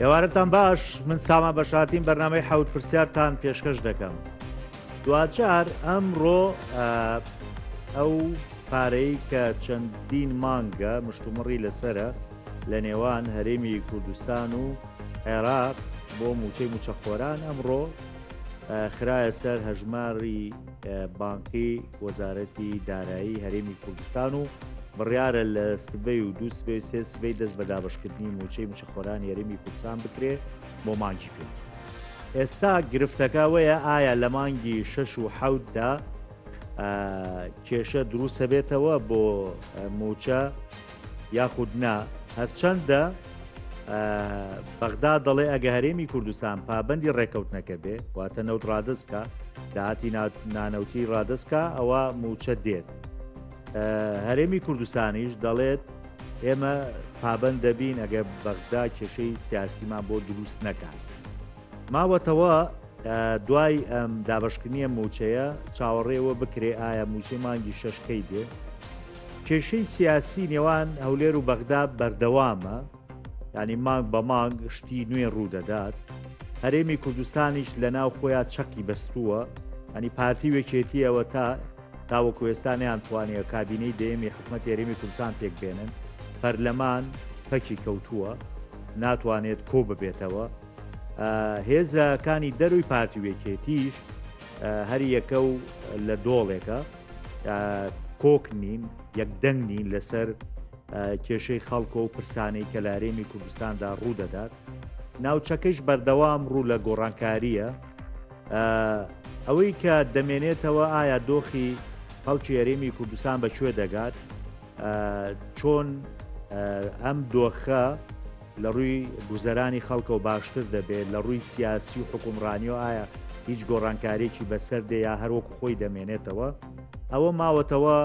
ئێوارەتان باش من سامان بەشارتین بەرنامەی حەوت پرسیارتان پێشکەش دەکەم دواجار ئەمڕۆ ئەو پارەی کە چەندین مانگە مشتومڕی لەسرە لە نێوان هەرێمی کوردستان و عێراق بۆ موچەی موچەخۆران ئەمڕۆ خرایە سەر هەژماری بانقی وەزارەتی دارایی هەرێمی کوردستان و بڕیارە لە سبەی و دوو سبەی و سێ سبەی دەست بە دابەشکردنی موچەی موچەخۆرانی هەرێمی کوردستان بکرێ بۆ مانگی پێنج. ئێستا گرفتەکە ئەوەیە ئایا لە مانگی شەش و حەوتدا کێشە دروستە بێتەوە بۆ موچە یاخود نا هەرچەندە بەغدا دەڵێ ئەگە هەرێمی کوردستان پابندی ڕێکەوتنەکە بێ واتە نەوت ڕادستکە داهاتی نانەوتی ڕادستکە ئەوە موچە دێت هەرێمی کوردستانیش دەڵێت ئێمە پابند دەبین ئەگە بەغدا کێشەی سیاسیمان بۆ دروست نەکات ماوەتەوە دوای ئەم دابەشکردنیە موچەیە چاوەڕێوە بکرێ ئایا موچەی مانگی شەش کەی دێ؟ کێشەی سیاسی نێوان هەولێر و بەغدا بەردەوامە ینی مانگ بە مانگ شتی نوێ ڕوو دەدات هەرێمی کوردستانیش لە ناو خۆیان چەقی بەستووە ئەنی پارتی وێکێتیەوە تا تاوەکو ئێستا نیان توانیە کابینەی دەیەمی حکومەت هەرێمی کوردستان پێک بێنن پەرلەمان پەکی کەوتووە ناتوانێت کۆ ببێتەوە هێزەکانی دەروی پارتی و یەکێتیش هەریەکە و لە دۆڵێکە کۆک نین یەک دەنگ نین لەسەر کێشەی خەڵکۆ و پرسانەی کە لە هەرێمی کوردستاندا ڕوو دەدات ناوچەکەش بەردەوام ڕوو لە گۆڕانکاریە ئەوەی کە دەمێنێتەوە ئایا دۆخی خەڵکی هەرێمی کوردستان بە کوێ دەگات چۆن ئەم دۆخە لە ڕووی گوزەرانی خەڵکەوە باشتر دەبێت، لە ڕووی سیاسی و حوکمڕانیەوە ئایا هیچ گۆڕانکاریەکی بەسەر دێ یا هەر وەکو خۆی دەمێنێتەوە؟ ئەوە ماوەتەوە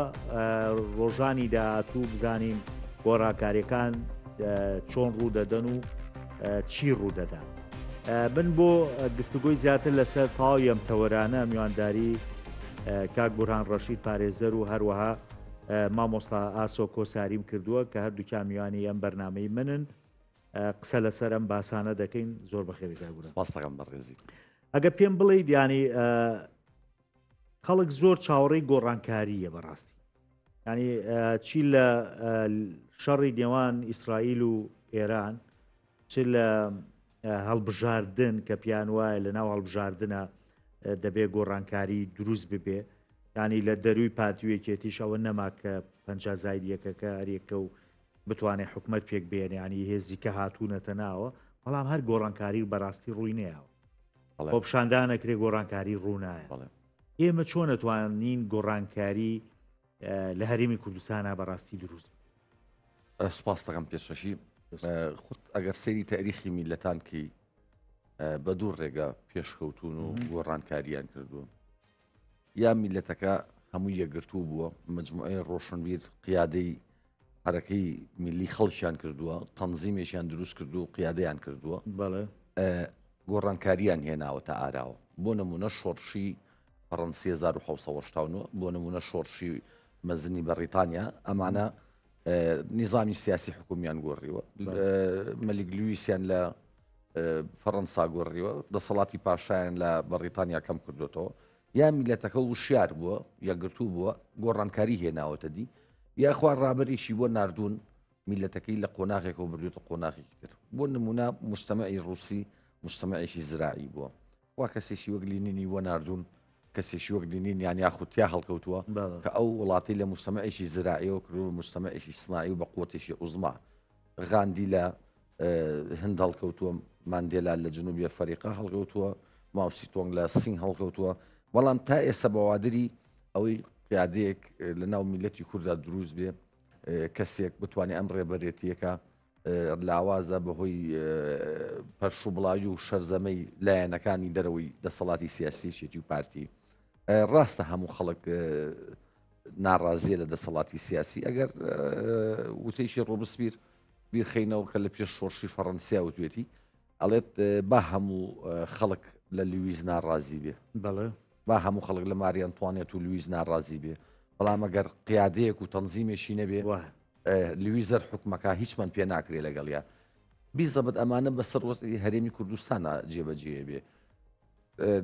ڕۆژانی داهاتوو بزانین گۆڕانکاریەکان چۆن ڕوو دەدەن و چی ڕوو دەدا. من بۆ گفتوگۆی زیاتر لەسەر تەواوی ئەم تەوەرانە میوانداری کاک بورهان ڕەشید پارێزەر و هەروەها مامۆستا ئاسۆ کۆساریم کردووە کە هەردووکیان میوانی ئەم بەرنامەی منن قسە لەسەر ئەم باسانە دەکەین زۆر بەخێری کاک سپاس دەکەم بەڕێزیت. ئەگە پێم بڵێیت ینی خەڵک زۆر چاوەڕێی گۆڕانکارییە بەڕاستی ینی چی لە شەڕی نێوان ئیسرائیل و ئێران چ لە هەڵبژاردن کە پیان وایە لە ناو هەڵبژاردنە دەبێ گۆڕانکاری دروست ببێ ینی لە دەروی پارتی و یەکێتیش ئەوە نەما کە پەنجا زاید یەکەکە هەریەکە و بتوانێت حکومت پێک بێنێ ینی هێزی کە هاتوونەتە ناوە بەڵام هەر گۆڕانکاری و بەڕاستی ڕووی نەیاوە خۆپشاندانەکرێ گۆڕانکاری ڕوونایە ئێمە چۆن ئەتوانین گۆڕانکاری لە هەرێمی کوردستانە بەڕاستی دروست سپاس دەکەم پێشەشی خود ئەگەر سەیری تاریخی میلەتان کەی بە دوو ڕێگە پێشکەوتون و گۆڕانکاریان کردووە یا میلەتەکە هەموو یەکگرتوو بووە مجموعەی ڕۆشنبیر قیادەی حرەکەی میلی خەڵکیان کردووە تەنزیمێکیان دروست کردو و قیادەیان کردووە گۆڕانکاریان هێناوەتە ئاراوە بۆ نمونە شۆڕشی فەڕەنسی 1970 بۆ نمونە شۆڕشی مەزنی بەڕیتانیا ئەمانە نیزامی سیاسی حکومیان گۆڕیوە مەلیک لویسیان لە فەڕەنسا گۆڕیوە دەسەڵاتی پاشایان لە بەڕیتانیا کەم کردوێتەوە یا میلەتەکە وشیار بووە یەکگرتوو بووە گۆڕانکاری هێناوەتە دی یاخوا ڕابەرێکی بۆ نردون میلەتەکەی لە قۆناغێکەوە بردوێتە قۆناغێکی تر بۆ نمونە مجتەمەعی ڕوسی مجتەمەعێکی زراعی بووە خوا کەسێکی وەک لینینی بۆ ناردوون، کەسێکی وەک لینین یان یاخود تیا هەڵکەوتووە کە ئەو وڵاتی لە مجتەمەعێکی زراعیەوە کردووە بە مجتەمەعێکی سناعی و بە قوتێکی عوزما. غاندی لە هند هەڵکەوتووە، ماندێلا لە جنوبی ئەفەریقا هەڵکەوتووە، ماوسی تۆنگ لە سین هەڵکەوتووە، بەڵام تا ئێستا بەوادری ئەوەی قیادەیەک لە ناو میلەتی کووردا دروست بێ کەسێک بتوانێت ئەم ڕێبەرێتیەکە لاوازە بەهۆی پەرشوبڵاوی و شەرزەمەی لایەنەکانی دەرەوەی دەسەڵاتی سیاسی یەکێتی و پارتی. ڕاستە هەموو خەڵک ناڕازیە لە دەسەڵاتی سیاسی ئەگەر وتێکی ڕۆبسپیر بیرخینەوە کە لە پێش شۆڕشی فەڕەنسیا وتوێتی ئەڵێت با هەموو خەڵک لە لویز ناڕازی بێ بەڵێ با هەموو خەڵک لە ماریان توانێت و لویز ناڕازی بێ بەڵام ئەگەر قیادەیەک و تەنزیمێکی نەبێ لویزەر حوکمەکە هیچمان پێ ناکرێ لەگەڵیا. بیزەبت ئەمانە بەسەر وەزعی هەرێمی کوردستانە جێبەجێ بێ.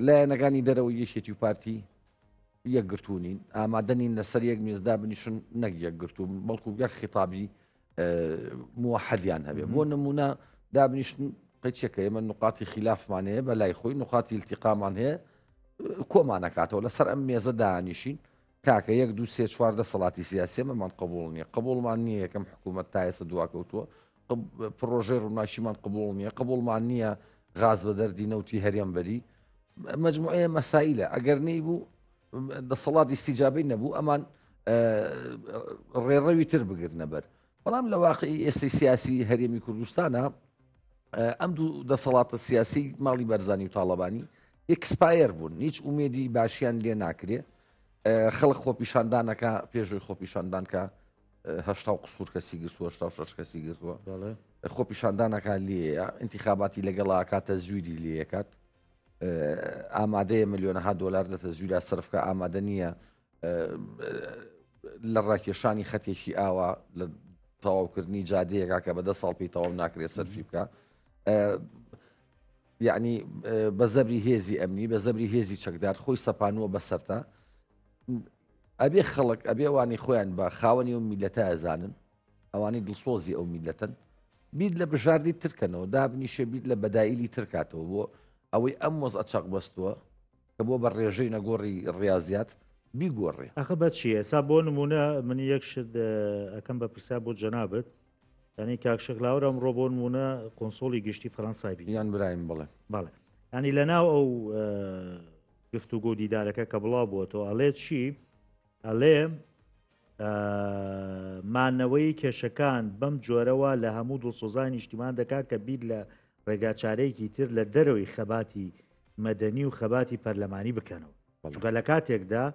لایەنەکانی دەرەوەی یەکێتی و پارتی یەکگرتوو نین، ئامادە نین لەسەر یەک مێز دابنیشن، نەک یەکگرتوو بەڵکو یەک خیتابی موحدیان هەبێ. بۆ نمونە دابنیشن قەیچێکە ئێمە نقاتی خلافمان هەیە بە لای خۆی نقاتی التقامان هەیە کۆمانەکاتەوە لەسەر ئەم مێزە دانیشین کاکە یەک دو سێ چوار دەسەڵاتی سیاسی ئەمەمان قبوڵ نییە قبوڵمان نییە یەکەم حکوومەت تا ئێستا دواکەوتووە پڕۆژەی ڕووناکیمان قبوڵ نییە قبوڵمان نییە غاز بە دەردی نەوتی هەرێم بەری مجموعەیە مەسایلە ئەگەر نەیبوو دەسەڵاتی ئیستیجابەی نەبوو ئەمان ڕێڕەوی تر بگرنە بەر بەڵام لە واقعی ئێستی سیاسی هەرێمی کوردستانە ئەم دوو دەسەڵاتە سیاسی ماڵی بەرزانی و تاڵەبانی expire بوون هیچ ئومێدی باشیان لێ ناکرێ خەڵک خۆپیشاندانەکە پێشوی خۆپیشاندانکە هەشتا و قسوور کەسی گرتووە 86 کەسی گرتووە خۆپیشاندانەکە لێیە انتخاباتی لەگەڵا کاتە زویری لێکات ئامادەیە ملیۆنەها دۆلار لە تەزویرا سرفکە ئامادە نییە لە ڕاکێشانی خەتێکی ئاوا لە تەواوکردنی جادەیەکا کە بە دە ساڵ پێی تەواو ناکرێت سەرفی بکە یعنی بە زەبری هێزی ئەمنی بە زەبری هێزی چەکدار خۆی سەپانووە بەسەرتا ئەبێ خەڵک ئەبێ ئەوانەی خۆیان بە خاوەنی ئەو میلەتە ئەزانن ئەوانەی دڵسۆزی ئەو میلەتەن بیر لە بژاردی ترکەنەوە دابنیشێ بیر لە بەدایلی ترکاتەوە بۆ ئەوەی ئەم وەزعە چەق بەستووە کە بۆ بە ڕێژەی نەگۆڕی ڕاضیات بیگۆڕێ. ئەخە بە چی ئێسا بۆ نمونە من یەک شت ئەەکەم بە پرسیار بۆ جەنابت ینی کاک شێخ لاوەر ئەمڕۆ بۆ نمونە قۆنسۆڵی گشتی فەرەنسای بی یان برایم بڵێ بەڵێ ینی لە ناو ئەو گفتوگۆ دیدارەکە کە بڵاو بووەتەوە ئەڵێ چی؟ ئەڵێ مانەوەی کێشەکان بەم جۆرەوە لە هەموو دڵسۆزانی نیشتیمان دەکات کە بیر لە ڕێگاچارەیەکی تر لە دەرەوەی خەباتی مەدەنی و خەباتی پەرلەمانی بکەنەوە چونکە لە کاتێکدا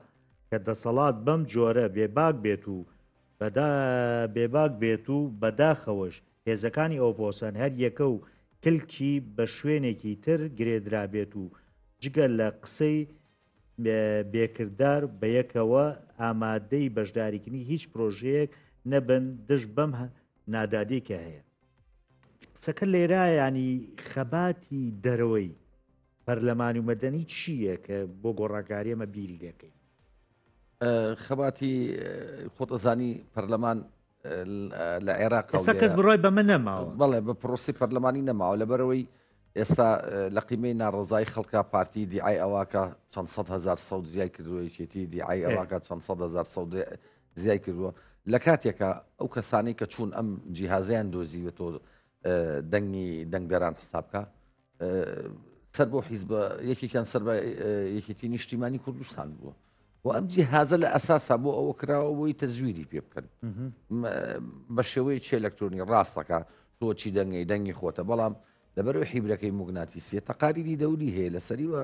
کە دەسەڵات بەم جۆرە بێباک بێت و بێباک بێت و بەداخەوەش هێزەکانی ئۆپۆسەن هەر یەکە و کلکی بە شوێنێکی تر گرێدرابێت و جگە لە قسەی بێکردار بەیەکەوە ئامادەی بەشداریکردنی هیچ پرۆژەیەک نەبن دژ بەم نادادی کە هەیە. قسەکە لێرە ینی خەباتی دەرەوەی پەرلەمانی و مەدەنی چییە کە بۆ گۆڕانکاری ئەمە بیری لێکەین؟ خەباتی خۆتەزانی پەرلەمان لە عێراق ئێستا کەس بڕای بەمە نەماوە بەڵێ بە پرۆسی پەرلەمانی نەماوە لەبەرەوەی ئێستا لە قیمەی ناڕزای خەڵکە پارتی دیعای ئەوواکە چەند سە هزار سەوت زیای کردووە یەکێتی دیعای ئەوواکە چەند سە هزار سەوت زیای کردووە لە کاتێکە ئەو کەسانی کە چوون ئەم جیهازیان دۆزیوێتەوە دەنگی دەنگدەران حسابکە سەر بۆ حیزبە یەکێکیان سەر بە یەکێتی نیشتیمانی کوردستان بووە و ئەم جیهازە لە ئەساسا بۆ ئەوە کراوە بۆی تەزویری پێ بکەن بە شێوەیەکی ئەلکترۆنی ڕاستەکە تۆ چی دەنگی دەنگی خۆتە بەڵام لەبەرەوە حیبرەکەی موگناتیسیە تەقاریری دەوری هەیە لەسەری وە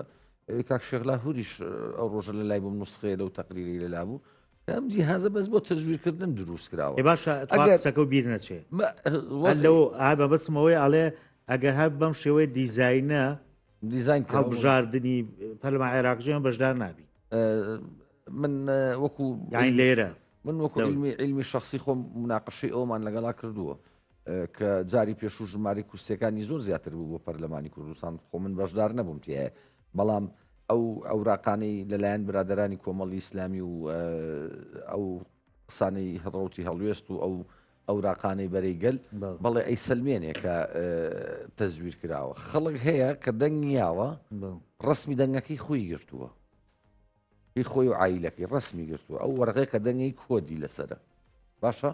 کاک شێخ لاهوریش ئەو ڕۆژە لە لای بووم نسخەیە لەو تەقریری لەلا بوو ئەم جیهازە بەس بۆ تەزویرکردن دروست کراوە باشە ئەگەر قسەکە و بیر نەچێ لەو بەبەسمەوەی ئەڵێ ئەگەر هەر بەم شێوەی دیزاینە دیزاین هەڵبژاردنی پەرلەمان عێراقیان بەشدار نابی من وەکو یان لێرە من وەکو علمی علمی شخصی خۆم مناقشەی ئەومان لەگەڵا کردووە کە جاری پێشوو ژماری کورسەکانی زۆر زیاتر بوو بۆ پەرلەمانی کوردستان خۆ من بەشدار نەبووم تێ بەڵام ئەو ئەوراقانەی لەلایەن برادرانی کۆمەڵی ئیسلامی و ئەو قسانەی هەڕەوتی هەڵوێست و ئەو ئەوراقانەی بەرەی گەل بەڵێ ئەیسەلمێنێ کە تەزویر کراوە خەڵک هەیە کە دەنگی یاوە ڕسمی دەنگەکەی خۆی گرتووە هی خۆی و عیلەکەی ڕسمی گرتووە ئەو وەرەقەی کە دەنگی کۆدی لەسرە باشە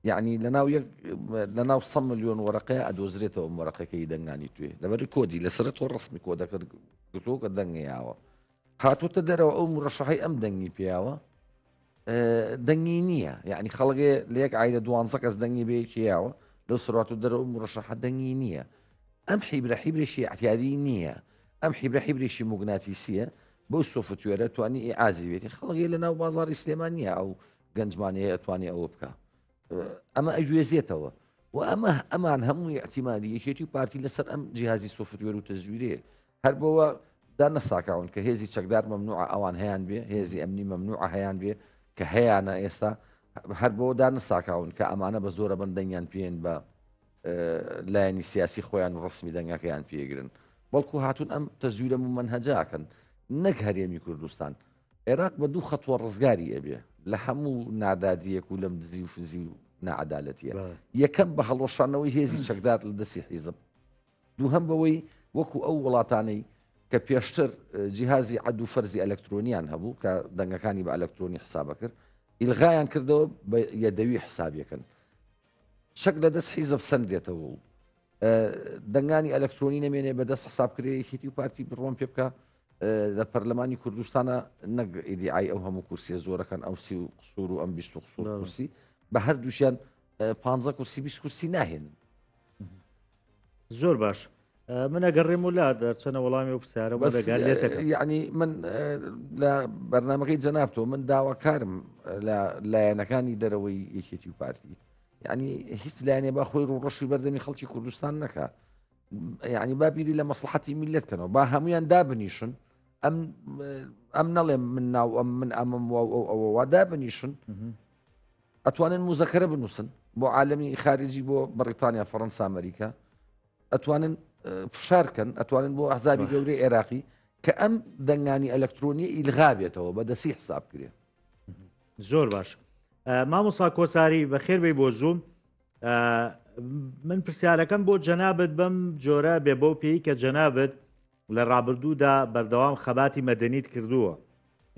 یعنی لەناو یەک لەناو 100 میلیۆن وەرەقەیە ئەدۆزرێتەوە وەرەقەکەی دەنگانی توێ لەبەری کۆدی لەسرە تۆ ڕسمی کۆدەکە گرتووە کە دەنگی یاوە هاتوتە دەرەوە ئەو مرەشەحی ئەم دەنگی پیاوە دەنگی نییە یعنی خەڵگێ لە یەک عیلە دوانزە کەس دەنگی بەیەکی یاوە لەو سرات و دەرەوە مرەشەحە دەنگی نییە ئەم حیبرە حیبرێکی اعتیادی نییە ئەم حیبرە حیبرێکی موگناتیسیە بەو software ە توانی ئیعازی بێتی خەڵگی لە ناو بازاری سلێمان نییە ئەو گەنجمانەیە ئەتوانێ ئەوە بکە ئەمە ئەگوێزێتەوە و ئەمە ئەمان هەموو اعتیمادی یەکێتی و پارتی لەسەر ئەم جیهازی software و تەزویرەیە هەر بۆوە دانەساکاون کە هێزی چەکدار مەمنوعە ئەوان هەیان بێ هێزی ئەمنی مەمنوعە هەیان بێ کە هەیانە ئێستا هەر بۆ دانەساکاون کە ئەمانە بە زۆرە بن دەنگیان پێێن بە. لایەنی سیاسی خۆیان و ڕسمی دەنگەکەیان پێگرن بەڵکو هاتون ئەم تەزویرە مومەنهەجاکەن نەک هەرێمی کوردستان عێراق بە دوو خەتوە ڕزگاری ئەبێ لە هەموو نادادیەک و لەم دزی و فزی و نەعەدالەتیە یەکەم بە هەڵوەشانەوەی هێزی چەکدار لە دەستی حیزب دووهەم بەوەی وەکو ئەو وڵاتانەی کە پێشتر جیهازی عەد و فەرزی ئەلکترۆنیان هەبوو کە دەنگەکانی بە ئەلکترۆنی حسابە کرد ئیلغایان کردەوە بە یەدەوی حسابیەکەن چەک لە دەست حیزب سندێتەوە و دەنگانی ئەلکترۆنی نەمێنێ بە دەست حساب کرێ یەکێتی و پارتی بڕۆن پێ بکە لە پەرلەمانی کوردستانە نەک ئیدیعای ئەو هەموو کورسیە زۆرەکەن ئەو سی و قسوور و ئەم 20 قسوور کورسی بە هەردووشیان پ کورسی 20 کورسی ناهێنن زۆر باش من ئەگەڕێم و لا دەرچەنە وەڵامی و پرسیارە بۆ دەگات لێتەکەم یعنی من لە بەرنمەکەی جەنابتەوە من داواکارم لە لایەنەکانی دەرەوەی یەکێتی و پارتی یعنی هیچ لایەنێ با خۆی ڕووڕەشی بەردەمی خەڵکی کوردستان نەکا یعنی با بیری لە مەسلحەتی میلەت کەنەوە با هەمویان دابنیشن ئەم ئەم نەڵێم من ناو ئەم من ئەمەم وا ئەو ئەوە وا دابنیشن ئەتوانن موزەکەرە بنووسن بۆ عالمی خارجی بۆ بەڕیتانیا فەڕەنسا ئەمریکا ئەتوانن فشار کەن ئەتوانن بۆ ئەحزابی گەورەی عێراقی کە ئەم دەنگانی ئەلکترۆنی ئیلغا بێتەوە بە دەسی حساب کرێ زۆر باش مامۆسا کۆساری بەخێر بێی بۆ زووم من پرسیارەکەم بۆ جەنابت بەم جۆرە بێ بەو پێی کە جەنابت لە ڕابردوودا بەردەوام خەباتی مەدەنیت کردووە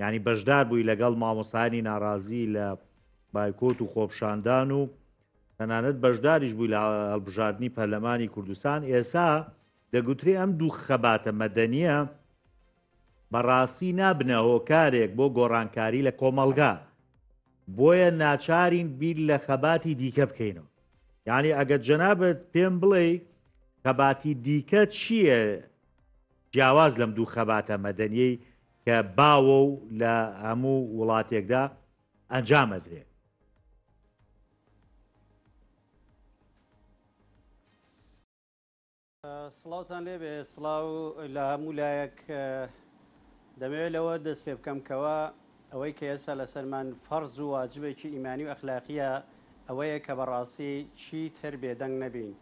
یعنی بەشدار بووی لەگەڵ مامۆسایانی ناڕازی لە بایکۆت و خۆپشاندان و تەنانەت بەشداریش بووی لە هەڵبژاردنی پەرلەمانی کوردستان ئێسا دەگوترێ ئەم دوو خەباتە مەدەنیە بەڕاستی نابنە هۆکارێک بۆ گۆڕانکاری لە کۆمەڵگا بۆیە ناچارین بیر لە خەباتی دیکە بکەینەوە یعنی ئەگەر جەنابت پێم بڵێ خەباتی دیکە چییە جیاواز لەم دوو خەباتە مەدەنیەی کە باوە و لە هەموو وڵاتێکدا ئەنجامەدرێ سڵاوتان لێبێ سڵاو لە هەموو لایەک دەمەوێت لەوە دەست پێ بکەم کەوا ئەوەی کە ئێستا لەسەرمان فەرز و واجبێکی ئیمانی و ئەخلاقیە ئەوەیە کە بەڕاستی چیتر بێدەنگ نەبین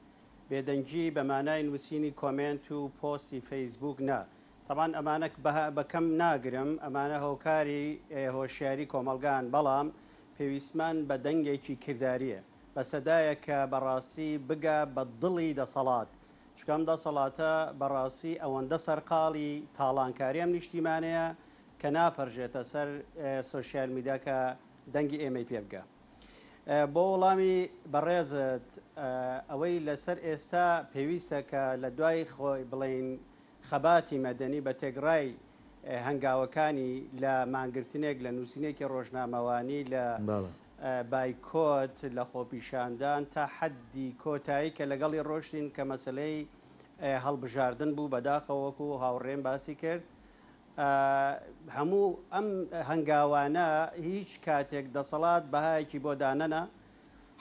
بێدەنگی بە مانای نووسینی کۆمێنت و پۆستی فەیسبوک نا تەبان ئەمانە بە کەم ناگرم ئەمانە هۆکاری هۆشیاری کۆمەڵگان بەڵام پێویستمان بە دەنگێکی کرداریە بە سەدایەک کە بەڕاستی بگا بە دڵی دەسەڵات، چونکە ئەم دەسەڵاتە بەڕاستی ئەوەندە سەرقاڵی تاڵانکاری ئەم نیشتیمانەیە کە ناپەرژێتە سەر سۆشیال میدیا کە دەنگی ئێمەی پێ بگا. بۆ وەڵامی بەڕێزت ئەوەی لەسەر ئێستا پێویستە کە لە دوای خۆی بڵێین خەباتی مەدەنی بە تێگڕای هەنگاوەکانی لە مانگرتنێک لە نووسینێکی ڕۆژنامەوانی لە بایکۆت لە خۆپیشاندان تا حەدی کۆتایی کە لەگەڵی ڕۆشتین کە مەسلەی هەڵبژاردن بوو بەداخەوە وەکو هاوڕێم باسی کرد هەموو ئەم هەنگاوانە هیچ کاتێک دەسەڵات بەهایەکی بۆ دانەنا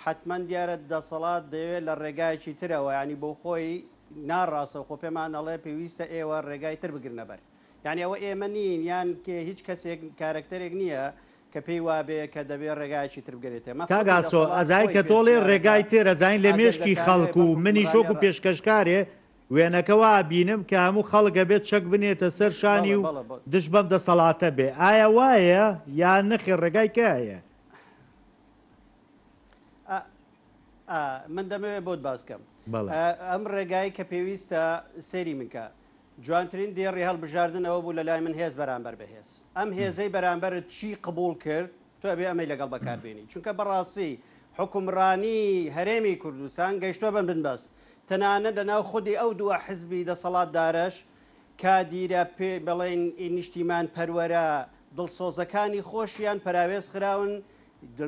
حتمما دیارە دەسەڵات دەیەوێت لە ڕێگایەکی ترەوە ینی بۆ خۆی ناڕاستەوخۆ پێمان ئەڵێ پێویستە ئێوە ڕێگای تر بگرنە بەر یعنی ئەوە ئێمە نین یان هیچ کەسێک کارەکتەرێک نییە کە پێی وابێ کە دەبێ ڕێگایەکی تر بگەرێتێ مە کاک ئاسۆ ئەزای کە تۆڵێ ڕێگای تر ئەزانین لە مێشکی خەڵک و منیش وەکو پێشکەشکارێ وێنەکە وا ئەبینم کە هەموو خەڵک ئەبێت چەک بنێتە سەر شانی و دژ بەم دەسەڵاتە بێ ئایا وایە یا نەخێر ڕێگای کە هەیە؟ من دەمەوێت بۆت باس کەم ئەم ڕێگای کە پێویستە سەیری من کە جوانترین دێڕی هەڵبژاردن ئەوە بوو لە لای من هێز بەرامبەر بە هێز ئەم هێزەی بەرامبەرت چی قبوڵ کرد تۆ ئەبێ ئەمەی لەگەڵ بەکاربێنی چونکە بەڕاستی حکومڕانی هەرێمی کوردستان گەیشتوە بە بنبەست تەنانەت لەناو خودی ئەو دووە حزبی دەسەڵاتدارەش کادیرە پێ بڵێن نیشتیمان پەروەرە دڵسۆزەکانی خۆشیان پەراوێز خراون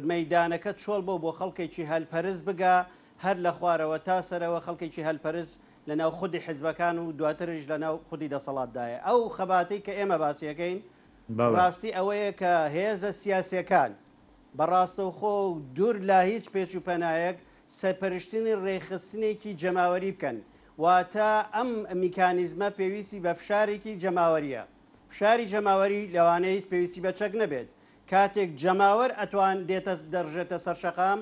مەیدانەکە چۆڵ بۆ بۆ خەڵکێکی هەلپەرست بگا هەر لە خوارەوە تا سەرەوە خەڵکێکی هەلپەرست لە ناو خودی حزبەکان و دواترش لە ناو خودی دەسەڵاتدایە. ئەو خەباتەی کە ئێمە باسی ئەکەین ڕاستی ئەوەیە کە هێزە سیاسیەکان بە ڕاستەوخۆ و دوور لە هیچ پێچ و پەنایەک سەرپەرشتنی ڕێکخستنێکی جەماوەری بکەن. واتە ئەم میکانیزمە پێویستی بە فشارێکی جەماوەریە. فشاری جەماوەری لەوانەیە هیچ پێویستی بە چەک نەبێت. کاتێک جەماوەر ئەتوان دێتە دەڕژێتە سەر شەقام.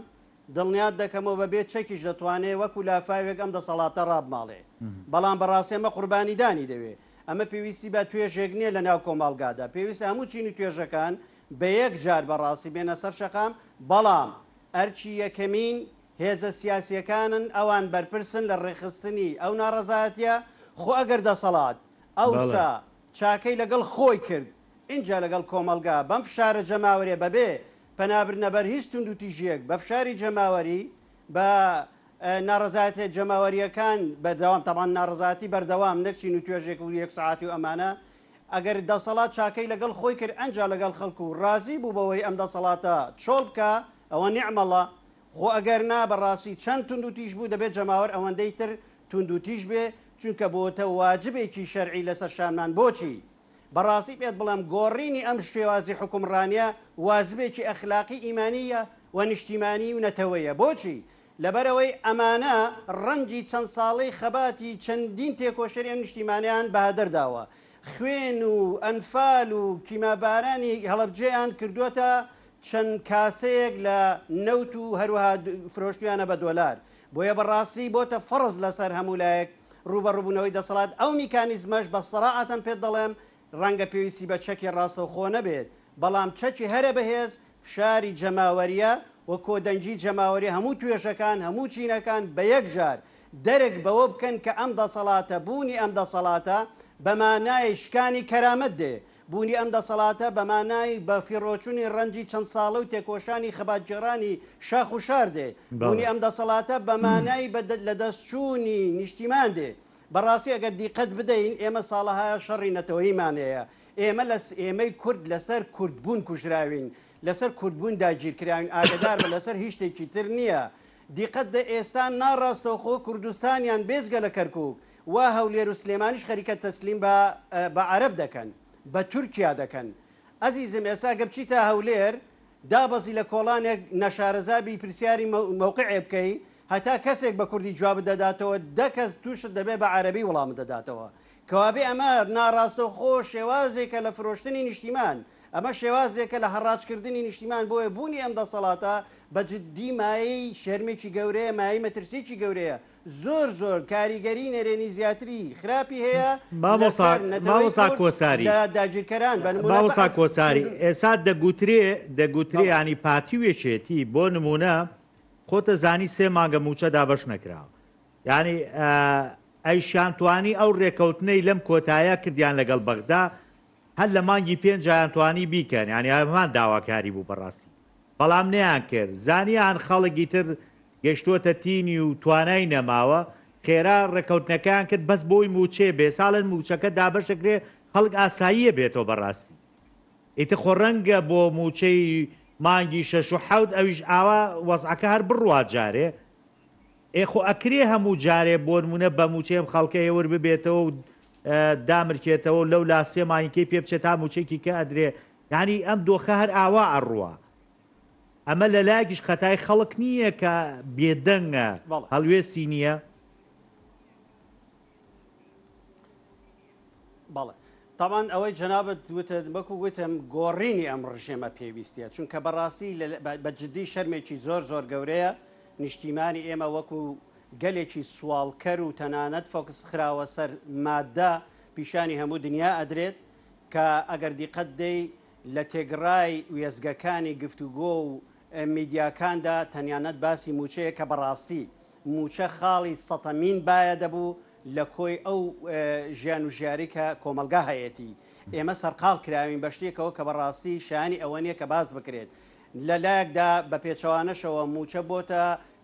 دڵنیات دەکەمەوە بە بێ چەکیش دەتوانێ وەکو لافاوێک ئەم دەسەڵاتە ڕابماڵێ. بەڵام بەڕاستی ئەمە قوربانیدانی دەوێ. ئەمە پێویستی بە توێژێک نییە لە ناو کۆمەڵگادا. پێویستە هەموو چین و توێژەکان بە یەک جار بەڕاستی بێنە سەر شەقام، بەڵام ئەرکی یەکەمین هێزە سیاسییەکانن، ئەوان بەرپرسن لە ڕێکخستنی ئەو ناڕەزایەتییە، خۆ ئەگەر دەسەڵات ئەوسا چاکەی لەگەڵ خۆی کرد، ئینجا لەگەڵ کۆمەڵگا بەم فشارە جەماوەریە بەبێ پەنابردنە بەر هیچ توندوتیژییەک، بە فشاری جەماوەری، بە ناڕەزایەتیە جەماوەرییەکان بەردەوام، تەبعەن ناڕەزایەتی بەردەوام نەک چین و توێژێک و یەک سەعاتی و ئەمانە، ئەگەر دەسەڵات چاکەی لەگەڵ خۆی کرد ئەنجا لەگەڵ خەڵک و ڕازی بوو بەوەی ئەم دەسەڵاتە چۆڵ بکا ئەوە نیعمەڵە، خۆ ئەگەر نا بەڕاستی چەند توندوتیژ بوو دەبێت جەماوەر ئەوەندەی تر توندوتیژ بێ، چونکە بۆتە واجبێکی شەرعی لەسەر شانمان بۆچی؟ بەڕاستی پێت بڵێم گۆڕینی ئەم شێوازی حوکمڕانیە وازبێکی ئەخلاقی ئیمانیە و نیشتیمانی و نەتەوەیە بۆچی؟ لەبەرئەوەی ئەمانە ڕەنجی چەند ساڵەی خەباتی چەندین تێکۆشەری ئەم نیشتیمانەیان بەهەدەر داوە خوێن و ئەنفال و کیمابارانی هەڵەبجەیان کردووەتە چەند کاسەیەک لە نەوت و هەروەها فرۆشتویانە بە دۆلار بۆیە بەڕاستی بۆتە فەڕز لەسەر هەموو لایەک ڕووبەڕووبوونەوەی دەسەڵات، ئەو میکانیزمەش بە سەراعەتەن پێت دەڵێم ڕەنگە پێویستی بە چەکی ڕاستەوخۆ نەبێت، بەڵام چەکی هەرە بەهێز فشاری جەماوەرییە و کۆدەنگی جەماوەری هەموو توێژەکان، هەموو چینەکان بە یەکجار دەرک بەوە بکەن کە ئەم دەسەڵاتە، بوونی ئەم دەسەڵاتە بە مانای شکانی کەرامەت دێ، بوونی ئەم دەسەڵاتە بە مانای بە فیڕۆچونی ڕەنجی چەند ساڵە و تێکۆشانی خەباتگێڕانی شاخ و شار دێ. بوونی ئەم دەسەڵاتە بە مانای بە لەدەستچوونی نیشتیمان دێ. بەڕاستی ئەگەر دیقەت بدەین ئێمە ساڵەهایە شەڕی نەتەوەییمان هەیە. ئێمە لە ئێمەی کورد لەسەر کوردبوون کوژراوین، لەسەر کوردبوون داگیرکراوین، ئاگەدار بە لەسەر هیچ شتێکی تر نییە. دیقەت دە ئێستا ناڕاستەوخۆ کوردستانیان بێجگە لە کەرکووک، وا هەولێر و سلێمانیش خەریکە تەسلیم بە بە عەرەب دەکەن بە تورکیا دەکەن ئەزیزم ئێستا گە بچیتە هەولێر دابەزی لە کۆڵانێک نەشارەزا بی پرسیاری مەوقعێ بکەی هەتا کەسێک بە کوردی جوابت دەداتەوە دە کەس تووشت دەبێ بە عەرەبی وڵامت دەداتەوە کەوابێ ئەمە ناڕاستەوخۆ شێوازێکە لە فرۆشتنی نیشتیمان ئەمە شێوازێکە لە هەڕاجکردنی نیشتیمان بۆیە بوونی ئەم دەسەڵاتە بە جدی مایەی شەرمێکی گەورەیە مایەی مەترسیەکی گەورەیە زۆر زۆر کاریگەری نەرێنی زیاتری خراپی هەیە مامۆسا لەسەر نەتەوەی مامۆسا کورد کۆساری لە داگیرکەران بە نمونە مامۆسا بەعس کۆساری ئێسا دەگوترێ دەگوترێ بەڵێ. ینی پارتی و یەکێتی بۆ نمونە خۆتە زانی سێ مانگە موچە دابەش نەکراوە یعنی ئەیشان توانی ئەو ڕێکەوتنەی لەم کۆتایە کردیان لەگەڵ بەغدا هەر لە مانگی پێنجیان توانی بیکەن یعنی هەمان داواکاری بوو بەڕاستی بەڵام نەیان کرد زانیان خەڵک ئیتر گەشتووەتە تینی و توانای نەماوە خێرا ڕێکەوتنەکەیان کرد بەس بۆی موچەیە بێ ساڵن موچەکە دابەشەکرێ خەڵک ئاساییە بێتەوە بەڕاستی ئیتر خۆ ڕەنگە بۆ موچەی مانگی شەش و حەوت ئەویش ئاوا وەزعەکە هەر بڕوات جارێ ئێ خۆ ئەکرێ هەموو جارێ بۆنمونە بە موچەی ئەم خەڵکە هێور ببێتەوە و دامرکێتەوە و لەو لا سێ مانگیکەی پێ بچێت تا موچەیەکی کە ئەدرێ یعنی ئەم دۆخە هەر ئاوا ئەڕوا ئەمە لە لایەکیش خەتای خەڵک نییە کە بێدەنگە هەڵوێستی نییە. بەڵێ تاوان ئەوەی جەنابەت وتت وەکو وتم گۆڕینی ئەم ڕژێمە پێویستە چونکە بەڕاستی بە جددی شەرمێکی زۆر زۆر گەورەیە نیشتیمانی ئێمە وەکو گەلێکی سواڵکەر و تەنانەت فۆکس خراوە سەر مادە پیشانی هەموو دنیا ئەدرێت کە ئەگەر دیقەت دەی لە تێگڕای وێستگەکانی گفتوگۆ و میدیاکاندا تەنیانەت باسی مووچەیە کە بەڕاستی مووچە خاڵی سەتەمین بایە دەبوو لە کۆی ئەو ژیان و ژیاری کە کۆمەڵگا هەیەتی. ئێمە سەرقاڵ کراوین بە شتێکەوە کە بەڕاستی شایانی ئەوە نییە کە باس بکرێت. لە لایەکدا بە پێچەوانەشەوە مووچە بۆتە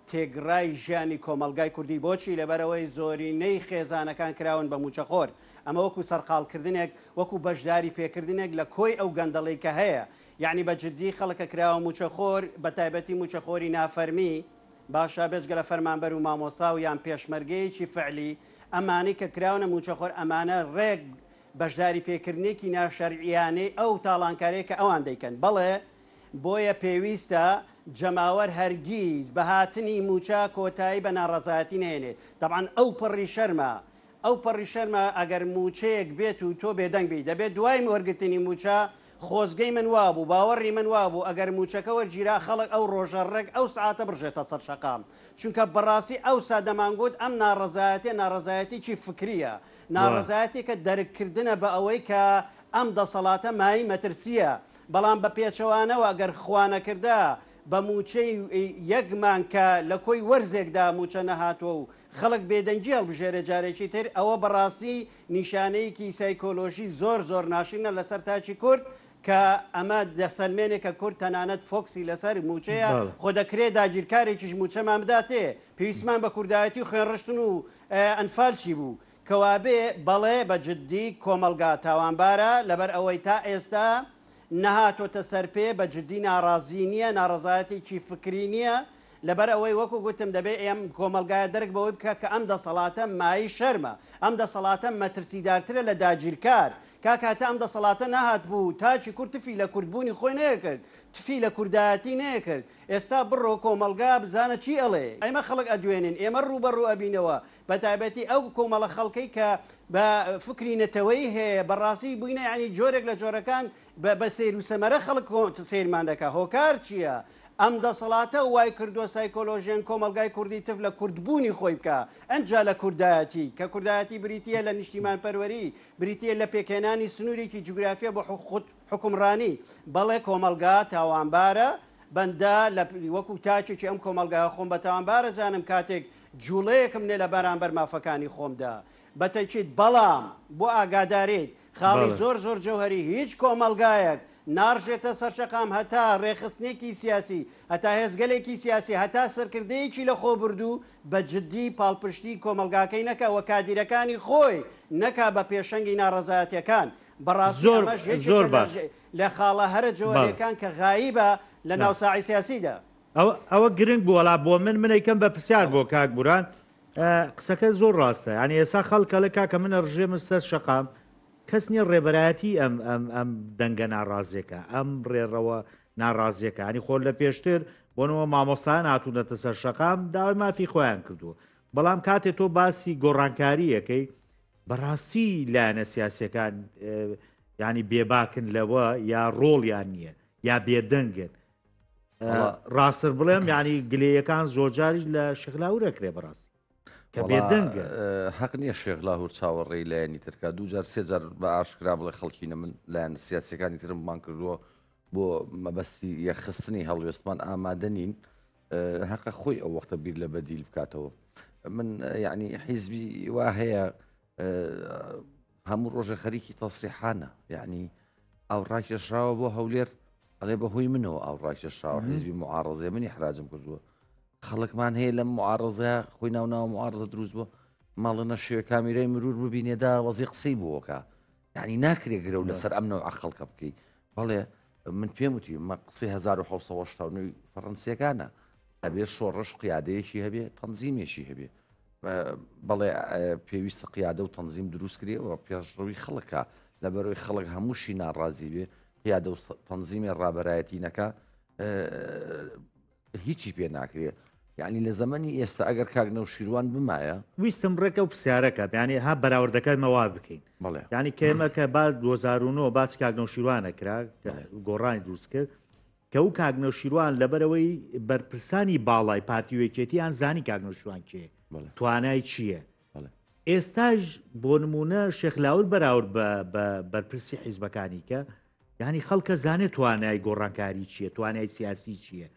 تێگڕای ژیانی کۆمەڵگای کوردی بۆچی؟ لەبەرئەوەی زۆرینەی خێزانەکان کراون بە مووچەخۆر. ئەمە وەکو سەرقاڵکردنێک، وەکو بەشداری پێکردنێک لە کۆی ئەو گەندەڵی کە هەیە. یەعنی بە جدی خەڵک کە کراوە مووچەخۆر، بە تایبەتی مووچەخۆری نافەرمی، باشە بێجگە لە فەرمانبەر و مامۆستا و یان پێشمەرگەیەکی فعلی، ئەمانەی کە کراونە مووچەخۆر ئەمانە ڕێک بەشداری پێکردنێکی ناشەرعیانەی ئەو تاڵانکاریە کە ئەوان دەیکەن. بەڵێ بۆیە پێویستە جەماوەر هەرگیز بە هاتنی مووچە کۆتایی بە ناڕەزایەتی نەهێنێت. تەبعەن ئەو پەڕی شەرمە، ئەو پەڕی شەرمە ئەگەر مووچەیەک بێت و تۆ بێدەنگ بیت، دەبێت دوای وەرگرتنی مووچە خۆزگەی من وابوو، باوەڕی من وابوو ئەگەر مووچەکە وەرگیرا خەڵک ئەو ڕۆژە ڕێک ئەو سەعاتە بڕژێتە سەر شەقام. چونکە بەڕاستی ئەوسا دەمانگوت ئەم ناڕەزایەتیە ناڕەزایەتیەکی فکریە، ناڕەزایەتیەکە دەرککردنە بە ئەوەی کە ئەم دەسەڵاتە مایەی مەترسیە. بەڵام بە پێچەوانەوە گەر خوانەکردە بە مووچەی یەک مانگ کە لە کۆی وەرزێکدا مووچە نەهاتووە و خەڵک بێدەنگی هەڵبژێرێ جارێکی تر ئەوە بەڕاستی نیشانەیەکی سایکۆلۆژی زۆر زۆر ناشرینە لەسەر تاکی کورد کە ئەمە دەسەلمێنێ کە کورد تەنانەت فۆکسی لەسەر مووچەیە خۆ دەکرێ داگیرکارێکیش مووچەمان بداتێ پێویستمان بە کوردایەتی و خوێنڕشتن و ئەنفال چی بوو کەوابێ بەڵێ بە جدی کۆمەڵگا تاوانبارە لەبەر ئەوەی تا ئێستا نەهاتۆتە سەر پێ بە جدی ناڕازی نییە ناڕەزایەتێکی فکری نییە لەبەر ئەوەی وەکو گوتم دەبێ ئەم کۆمەڵگایە دەرک بەوەی بکا کە ئەم دەسەڵاتە مایەی شەرمە، ئەم دەسەڵاتە مەترسیدارترە لە داگیرکار. کاکە هەتا ئەم دەسەڵاتە نەهاتبوو تاکی کورد تفی لە کوردبوونی خۆی نەکرد، تفی لە کوردایەتی نەکرد. ئێستا بڕۆ کۆمەڵگا بزانە چی ئەڵێ. ئێمە خەڵک ئەدوێنین، ئێمە ڕووبەڕوو ئەبینەوە، بەتایبەتی ئەو کۆمەڵە خەڵکەی کە بە فکری نەتەوەیی هەیە، بەڕاستی بووینە یانی جۆرێک لە جۆرەکان بە سەیر و سەمەرە خەڵک سەیرمان دەکا. هۆکار چییە؟ ئەم دەسەڵاتە وای کردووە سایکۆلۆژیەن کۆمەڵگای کوردی تف لە کوردبوونی خۆی بکا ئەنجا لە کوردایەتی، کە کوردایەتی بریتییە لە نیشتیمانپەروەری، بریتییە لە پێکهێنانی سنوورێکی جوگرافیە بۆ خود حوکمڕانی. بەڵێ کۆمەڵگا تاوانبارە، بەندە لە وەکو تاکێکی ئەم کۆمەڵگایە خۆم بە تاوانبار ئەزانم کاتێک جوڵەیەکم نێ لە بەرامبەر مافەکانی خۆمدا بە تەکید، بەڵام بۆ ئاگاداریت خاڵی زۆر زۆر جەوهەری هیچ کۆمەڵگایەک ناڕژێتە سەرشەقام هەتا ڕێکخستنێکی سیاسی، هەتا هێزگەلێکی سیاسی، هەتا سەرکردەیەکی لەخۆبوردوو بە جدی پاڵپشتی کۆمەڵگاکەی نەکا و کادیرەکانی خۆی نەکا بە پێشەنگی ناڕەزایەتیەکان. بەڕاستی ئەمەش یەکێکە لە خاڵە هەرە جەوهەریەکان کە غایبە لە ناو ساحەی سیاسیدا. ئەوە گرنگ بوو وەڵا بۆ من، من ئەیکەم بە پرسیار بۆ کاک بوران. قسەکە زۆر ڕاستە یعنی ئێسا خەڵک ئەڵێ کاکە من ئەڕژێمە سەر شەقام کەس نییە ڕێبەرایەتی ئەم ئەم ئەم دەنگە ناڕازیەکە ئەم ڕێڕەوە ناڕازیەکە ینی خۆر لە پێشتر بۆنەوە مامۆستایان هاتوونەتە سەر شەقام داوای مافی خۆیان کردووە بەڵام کاتێ تۆ باسی گۆڕانکاریەکەی بەڕاستی لایەنە سیاسەکان ینی بێباکن لەوە یا ڕۆڵیان نییە یا بێدەنگن ڕاستر بڵێم یعنی گلەیەکان زۆرجاریش لە شێخ لاهور ئەکرێ بەڕاستی کە بێدەنگە. هەق نییە شێخ لاهور چاوەڕێی لایەنی ترکا دوو جار سێ جار بە ئاشکرا بڵێ خەڵکینە من لایەنە سیاسیەکانی ترم بان کردووە بۆ مەبەستی یەکخستنی هەڵوێستمان ئامادە نین هەقە خۆی ئەو وەختە بیر لە بەدیل بکاتەوە من یعنی حیزبی وا هەیە هەموو ڕۆژە خەریکی تەسریحانە یعنی ئەو ڕاکێشراوە بۆ هەولێر ئەڵێ بە هۆی منەوە ئاو ڕاکێشراوە حیزبی معارەزەیە من ئیحراجم کردووە خەڵکمان هەیە لەم معارەزەیە خۆی ناو ناو معارەزە دروست بووە ماڵە نەشێ کامیرای مرور ببینێدا وەزی قسەی بۆکە یعنی ناکرێ گرەو لەسەر ئەم نەوە خەڵکە بکەی بەڵێ من پێم وتی مە قسەی 1970 فەڕەنسیەکانە ئەبێ شۆڕش قیادەیەکی هەبێ تەنزیمێکی هەبێ بەڵێ پێویستە قیادە و تەنزیم دروست کرێ و پێشڕەوی خەڵکە لەبەرەوەی خەڵک هەمووشی ناڕازی بێ قیادە و تەنزیمی ڕابەرایەتی نەکا هیچی پێ ناکرێ یعنی لە زەمەنی ئێستا ئەگەر کاک نەوشیروان بمایە ویستم ڕێکە و پرسیارەکە یعنی ها بەراوردەکەمەوە بکەین ینی کێمە کە با 2009 باسی کاک نەوشیروانە کرا گۆڕانی دروست کرد کە و کاک نەوشیروان لەبەرەوەی بەرپرسانی باڵای پارتی و یەکێتیان زانی کاک نەوشیروان کێ توانای چییە ئێستاش بۆ نمونە شێخ لاور بەراورد بە بە بەرپرسی حیزبەکانی کە یعنی خەڵکە زانێت توانای گۆڕانکاری چییە توانای سیاسی چییە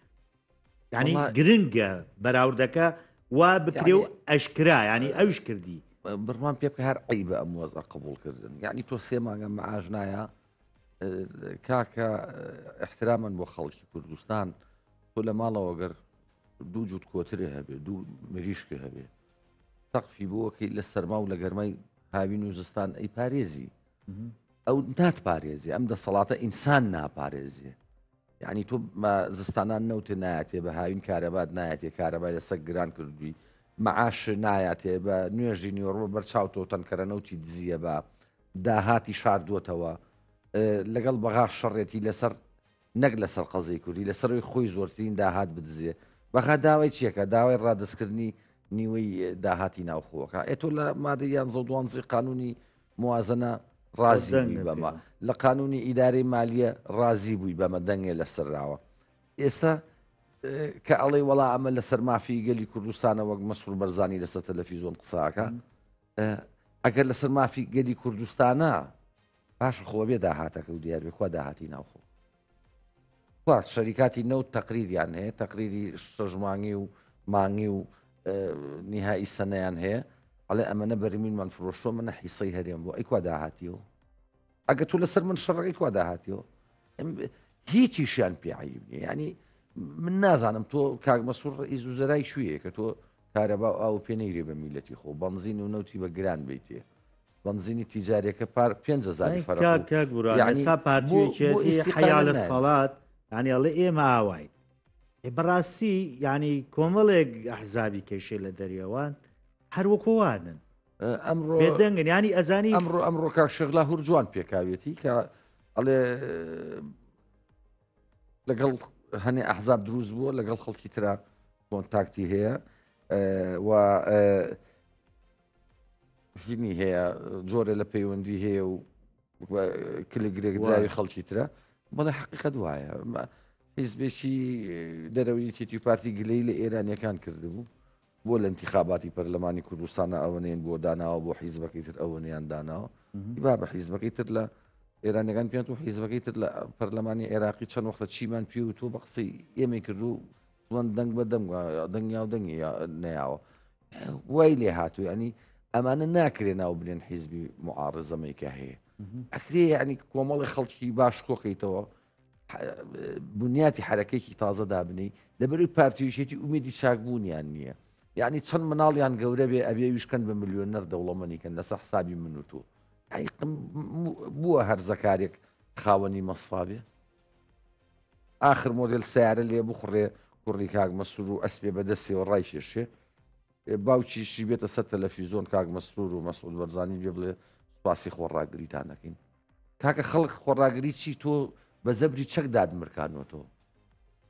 ینی گرنگە بەراوردەکە وا بکرێ و ئەشکرا ینی ئەوش کردی بڕوان پێ بکە هەر عیبە ئەم وەزە قبولکردن یعنی تۆ سێ مانگە معاش نایە کاکە احترامن بۆ خەڵکی کوردستان تۆ لە ماڵەوە گەر دوو جووت کۆترێ هەبێ دوو مریشکە هەبێ سەقفی بۆکەی لە سەرما و لە گەرمای هاوین و زستان ئەی پارێزی ئەو ناتپارێزی ئەم دەسەڵاتە ئینسان ناپارێزیێ یعنی تۆ زستانان نەوتە نایەتێ بە هاوین کارەبات نایەتێ کارەبای لەسەر گران کردووی معاش نایەتێ بە نوێژی نیۆڕۆ بەر چاو تۆ تەنکەرە نەوتی دزیە بە داهاتی شاردووەتەوە لەگەڵ بەغا شەڕێتی لەسەر نەک لەسەر قەزیەی کوردی لەسەرەوەی خۆی زۆرترین داهات بدزێ بەغا داوای چیەکە داوای ڕادەستکردنی نیوەی داهاتی ناوخۆکە ئێ تۆ لە مادە یانزە و دوانزەی قانونی موازنە. ڕازی بووی بەمە لە قانونی ئیدارەی مالیە ڕازی بووی بەمە دەنگێ لەسەراوە ئێستا کە ئەڵێ وەڵا ئەمە لەسەر مافی گەلی کوردستانە وەک مەسرور بەرزانی لەسەر تەلەفیزۆن قساکە ئەگەر لەسەر مافی گەلی کوردستانە باشە خۆ بێ داهاتەکە و دیار بێ کوا داهاتی ناوخۆ کوا شەریکاتی نەوت تەقریریان هەیە تەقریری شەش مانگی و مانگی و نیهایی سەنەیان هەیە ئەڵێ ئەمەنە بەرمینمان فرۆشتوە منە حیسەی هەرێم بۆ ئەی کوا داهاتیەوە ئەگە تۆ لەسەر من شەڕەکەی کوا داهاتیەوە هیچیشیان پێ عیب نیە ینی من نازانم تۆ کاک مەسوور ڕئیس وزەرای کوێیە کە تۆ کارەبا و ئاو پێ نەیرێ بە میلەتی خۆ بەنزین و نەوتی بە گران بیتێ بەنزینی تیجارەکە پار 5هزاری فەرق کاک کاک بوران یعنی ئێستا بۆ پارتی بۆ یەکێتی ئیستیقالە حەیا لە نایەن. سەڵات یعنی ئەڵێ ئێمە ئاواین ئێ بەڕاستی یعنی کۆمەڵێک ئەحزابی کێشەی لە دەریەوان هەر وەکۆوانن ئەمڕۆ بێدەنگن ینی ئەزانی ئەمڕۆ ئەمڕۆ کاک شێخ لاهور جوان پێکاوێتی کە ئەڵێ لەگەڵ هەنێ ئەحزاب دروست بووە لەگەڵ خەڵکی ترا کۆنتاکتی هەیە و هینی هەیە جۆرە لە پەیوەندی هەیە و کلک گرێکدراوی خەڵکی ترە بەڵێ حقیقت وایە حیزبێکی دەرەوەی یەکێتی پارتی گلەی لە ئێرانیەکان کردبوو بۆ لە انتخاباتی پەرلەمانی کوردستانە ئەوەنەیان بۆ داناوە بۆ حیزبەکەی تر ئەوەنیان داناوە با بە حیزبەکەی تر لە ئێرانەکان پێیان و حیزبەکەی تر لە پەرلەمانی عێراقی چەند وەختە چیمان پێ و تۆ بە قسەی ئێمەی کردو وان دەنگ بە دەنگ دەنگیا و دەنگی نەیاوە وای لێ هاتوو ینی ئەمانە ناکرێ ناو بنێن حیزبی معارزەمەی کە هەیە ئەکرێ ینی کۆمەڵی خەڵکی باش کۆکەیتەوە بنیاتی حرەکەیەکی تازە دابنی لەبەروی پارتیوشێتی ئومێدی چاکبوونیان نییە یعنی چەند مناڵیان گەورە بێ ئەبێ ویشکەن بە ملیۆنەر دەوڵەمەنیکەن لەسەر حسابی من و تۆ بووە هەرزەکارێک خاوەنی مەسفا بێ ئاخر مۆدل سیارە لێ بخڕێ کوڕی کاک مەسرور و ئەسپێ بەدەستەوە ڕایکێشێ باوکیشی بێتە سەر تەلەفیزۆن کاک مەسرور و مەسعود بەرزانی بێ بڵێ سوپاسی خۆڕاگریتان دەکەین کاکە خەڵک خۆڕاگری چی تۆ بە زەبری چەک دادمرکانەوە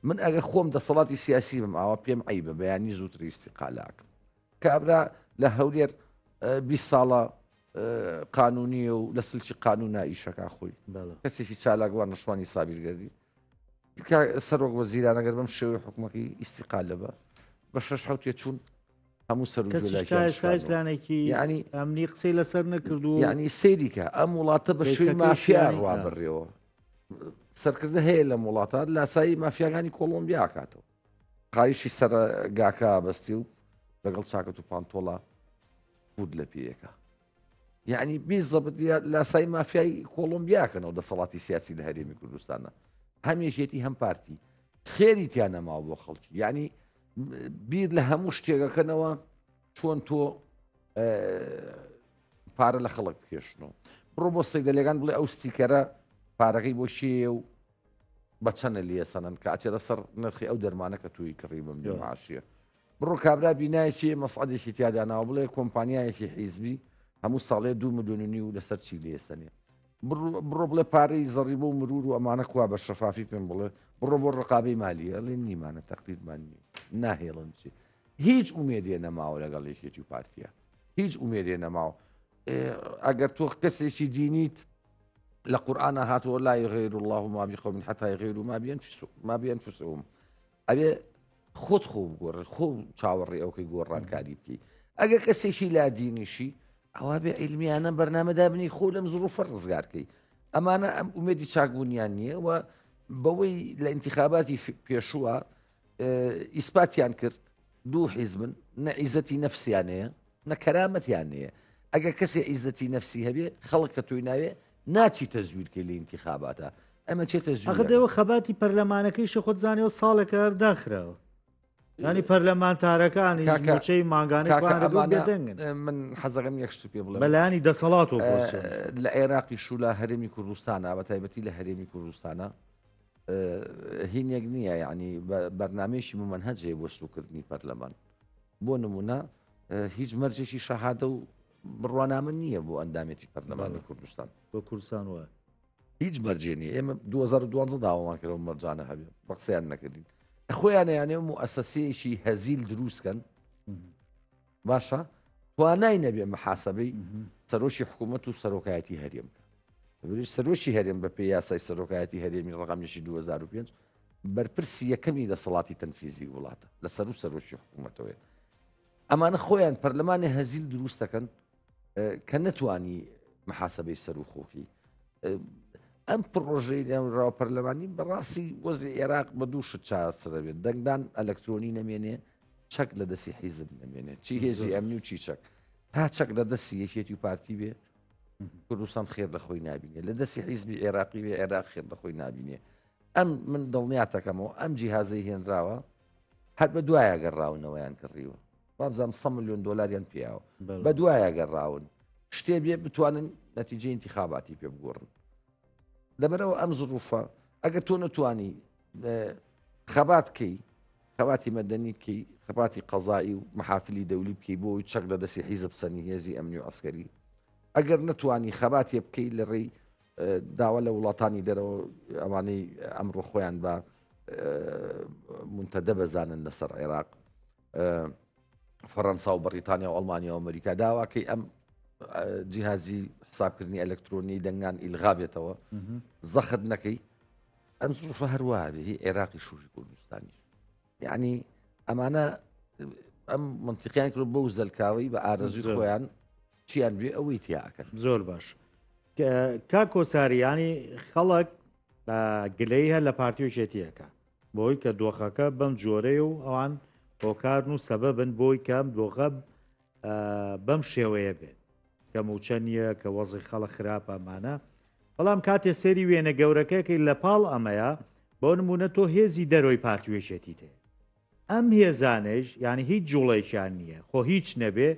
من ئەگە خۆم دەسەڵاتی سیاسی بم ئاوا پێم عیبە بەیانی زووتر ئیستیقالاکم کابرا لە هەولێر 20 ساڵە قانونیە و لە سلکی قانونا ئیشەکە خۆی کەسێکی چالاکوان نشوانی سابیرگەردی سەرۆک وەزیران ئەگەر بەم شێوەی حکومەکەی ئیستیقالە بە بە شەش حوتێ چوون هەموو سەر و ینی ئەمنی قسەی لەسەر نەکردو ینی سەیریکە ئەم وڵاتە بە شوێی مافیا ڕابڕێەوە سەرکردە هەیە لەم وڵاتە لاسایی مافیاکانی کۆڵۆمبیا کاتەوە قایشی سەر گاکە بەستی و لەگەڵ چاکەت و پانتۆڵە بود لە پێیەکە یعنی بیزەبت لاسای مافیای کۆڵۆمبیاکەنەوە دەسەڵاتی سیاسی لە هەرێمی کوردستانە هەم یەکێتی هەم پارتی خێری تیا نەماوە بۆ خەڵکی یعنی بیر لە هەموو شتێکەکەنەوە چۆن تۆ پارە لە خەڵک بکێشنەوە بڕۆ بۆ سەیدەلەکان بڵێ ئەو ستیکەرە پارەکەی بۆ شێە و بە چەنە لێسەنن کە ئەچێتە سەر نرخی ئەو دەرمانە کە توی کڕی بم معاشیە بڕۆ کابرا بینایەکی مەسعەدێکی تیا داناوە بڵێ کۆمپانیایەکی حیزبی هەموو ساڵێ دو ملیۆن و نیو لەسەر چی لێسەنێ بڕۆ بڵێ پارەی زەڕیبە و مرور و ئەمانە کوا بە شەفافی پێم بڵێ بڕۆ بۆ ڕقابەی مالیە ئەڵێ نیمانە تەقریرمان نییە ناهێڵن چی هیچ ئومێدێ نەماوە لەگەڵ یەکێتی و پارتیە هیچ ئومێدێ نەماوە ئەگەر تۆ کەسێکی دینیت لە قورآە هاتووە لا يغير الله ما بقوم حتى يغيروا ما بأنفسهم ئەبێ خۆت خۆ بگۆڕێ خۆ چاوەڕێ ئەوکەی گۆڕانکاری بکەی ئەگەر کەسێکی لادینیشی ئەوە بێ عیلمیانە بەرنامە دابنی خۆ لەم زروفە ڕزگارکەی ئەمانە ئەم ئومێدی چاکبوونیان نییە و بەوەی لە ئینتخاباتی پێشووە ئیسپاتیان کرد دوو حیزبن نە عیزەتی نەفسیان هەیە نە کەرامەتیان هەیە ئەگەر کەسێ عیزەتی نەفسی هەبێ خەڵک کە تۆی ناوێ ناچی تەزویرکەی لە ئینتخاباتە ئەمە چێتە زوو ئەخە دەوە خەباتی پەرلەمانەکەیشی خۆت زانیەوە ساڵێکە هەر داخراوە ینی پەرلەمانتارەکانی کاکە- مووچەی مانگانەی کاکە خۆیان دەگرن ئەمانە بێدەنگن من حەزەکەم یەک شت پێ بڵێم بەلایەنی دەسەڵات و ئۆپۆزسیۆن. لە عێراقی شو لە هەرێمی کوردستانە بە تایبەتی لە هەرێمی کوردستانە هینێک نییە یعنی بەرنمەیەکی ممەنهەج هەیە بۆ سوکردنی پەرلەمان بۆ نمونە هیچ مەرجێکی شەهادە و بڕوانامە نییە بۆ ئەندامێتی پەرلەمانی کوردستان بۆ کوردستان وایە هیچ مەرجێ نیە ئێمە 2012 داوامان کرد ئەو مەرجانە هەبێ بە قسەیان نەکردین خۆیان یانێ موئەسەسەیەکی هەزیل دروستکەن باشە توانای نەبێ محاسبەی سەرۆکی حکوومەت و سەرۆکایەتی هەرێم بکە. سەرۆکی هەرێم بە پێی یاسای سەرۆکایەتی هەرێمی ڕەقەم یەکی 2005 بەرپرسی یەکەمی دەسەڵاتی تەنفیزی وڵاتە لە سەرو سەرۆکی حکوومەتەوەیە. ئەمانە خۆیان پەرلەمانی هەزیل دروست دەکەن کە نەتوانی محاسبەی سەر و خۆکی ئەم پڕۆژەی ناوراوە پەرلەمانی بەڕاستی وەزی عێراق بە دوو شت چارەسەرەبێت دەنگدان ئەلکترۆنی نەمێنێ چەک لە دەستی حیزب نەمێنێت چی هێزی ئەمنی و چی چەک تا چەک لە دەستی یەکێتی و پارتی بێ کوردستان خێر لە خۆی نبینێ لە دەستی حیزبی عێراقی بێ عێراق خێر لە خۆی نبینێ ئەم من دڵنیاتەکەمەوە ئەم جیهازەی هێنراوە هەر بە دوایە گەڕاونەوەیان کڕیوە وابزانم 100 میلیۆن دۆلاریان پیاوە بە دوایە گەڕاون شتێ بێ بتوانن نەتیجە انتخاباتی پێ بگۆڕن لەبەرەوە ئەم زروفە ئەگەر تۆ نەتوانی خەبات کەی خەباتی مەدەنی بکەی خەباتی قەزایی و محافلی دەولی بکەی بۆ چەک لە دەستی حیزب سەنی هێزی ئەمنی و عسکەری ئەگەر نەتوانی خەباتێ بکەی لە ڕێی داوا لە وڵاتانی دەرەوە ئەوانەی ئەمڕۆ خۆیان بە منتەدە بەزانن لەسەر عێراق فەڕەنسا و بەڕیتانیا و ئەڵمانیا و ئەمریکا داواکەی ئەم جیهازی حسابکردنی ئەلکترۆنی دەنگان ئیلغا بێتەوە زەخت نەکەی ئەم زروفە هەروە هی عێراقی شوشی کوردستانی یعنی ئەمانە ئەم منتیقیان کرد بەو زەلکاوی بە ئارەزوی خۆیان چیان بێ ئەوەی تیاکەن زۆر باش کاک کۆساری ینی خەڵک گلەی هەر لە پارتی و یەکێتیەکە بۆی کە دۆخەکە بەم جۆرەیە و ئەوان هۆکارن و سەبەبن بۆی کەم دۆخە بەم شێوەیە بێت کە موچە نییە کە وەزی خەڵک خراپە ئەمانە بەڵام کاتێ سێری وێنە گەورەکەکەی لە پاڵ ئەمەیە بۆ نمونە تۆ هێزی دەرۆی پارتی و یەکێتیت هەیە ئەم هێزانەیش یانی هیچ جوڵەیەکیان نییە خۆ هیچ نەبێ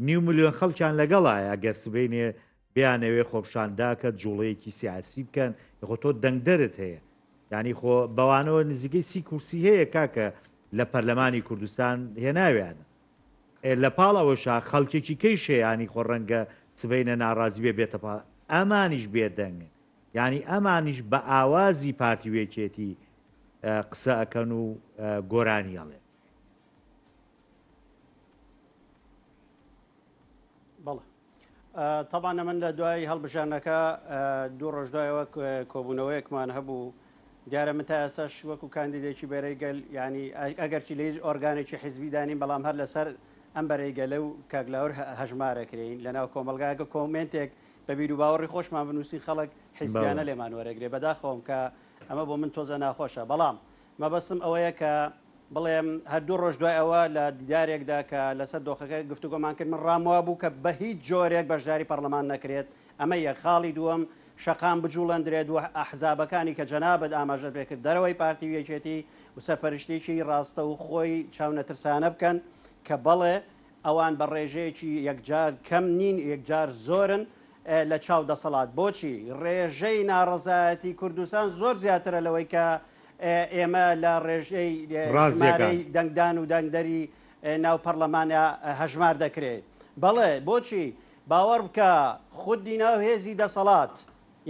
نیو ملیۆن خەڵکیان لەگەڵایە گەر سبەینێ بیانەوێ خۆپشانداکە جوڵەیەکی سیاسی بکەن خۆ تۆ دەنگدەرت هەیە یانی خۆ بەوانەوە نزیکەی سی کورسی هەیە کاکە لە پەرلەمانی کوردستان هێناویانە لە پاڵ ئەوەشا خەڵکێکی کەیش هەیە ینی خۆ ڕەنگە سبەینە ناڕازی بێ بێتە پاڵ ئەمانیش بێدەنگن یانی ئەمانیش بە ئاوازی پارتی و یەکێتی قسە ئەکەن و گۆرانی ئەڵێن. بەڵێ تەبان ئەمن لە دوای هەڵبژاردنەکە دوو ڕۆژ دوایەوە کۆبوونەوەیەکمان هەبوو دیارە من تا ئێستاش وەکو کاندیدێکی بەرەی گەل ینی ئەگەرچی لە هیچ ئۆرگانێکی حیزبی دانیم بەڵام هەر لەسەر ئەم بەرەی گەلە و کاک لاور هەژمارەکرین لەناو کۆمەلگاکە کۆمێنتێک بە بیروباوەڕی خۆشمان بنووسین خەڵک حیزبیانە لێمان وەرەگرێ بەداخەوەم کە ئەمە بۆ من تۆزە ناخۆشە بەڵام مەبەستم ئەوەیە کە بڵێم هەر دوو ڕۆژ دوای ئەوە لە دیدارێکدا کە لەسەر دۆخەکە گفتوگۆمان کرد من ڕام وابوو کە بە هیچ جۆرێک بەشداری پەرلەمان نەکرێت ئەمە یەک خاڵی دووەم شەقام بجوڵێندرێت و ئەحزابەکانی کە جەنابت ئاماژەت پێ کرد دەرەوەی پارتی و یەکێتی و سەرپەرشتێکی ڕاستە و خۆی چاونەترسانە بکەن کە بەڵێ ئەوان بە ڕێژەیەکی یەکجار کەم نین، یەکجار زۆرن لە چاو دەسەڵات. بۆچی؟ ڕێژەی ناڕەزایەتی کوردستان زۆر زیاترە لەوەی کە ئێمە لە ڕێژەی ژمارەی دەنگدان و دەنگدەری ناو پەرلەمانە هەژمار دەکرێت. بەڵێ، بۆچی؟ باوەڕ بکە خودی ناو هێزی دەسەڵات،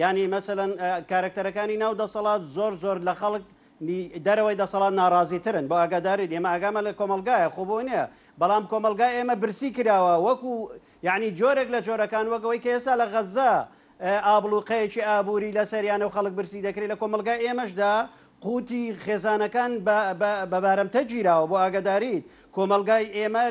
یانی مەسەلەن کارەکتەرەکانی ناو دەسەڵات زۆر زۆر لە خەڵک دەرەوەی دەسەڵات ناڕازیترن بۆ ئاگاداری ئێمە ئاگامان لە کۆمەڵگایە خۆ بۆ نییە بەڵام کۆمەڵگای ئێمە برسی کراوە وەکو یعنی جۆرێک لە جۆرەکان وەک ئەوەی کە ئێستا لە غەزە ئابڵوقەیەکی ئابووری لەسەریانە و خەڵک برسی دەکرێت لە کۆمەڵگای ئێمەشدا قوتی خێزانەکان بە بارمتە گیراوە بۆ ئاگاداریت کۆمەڵگای ئێمە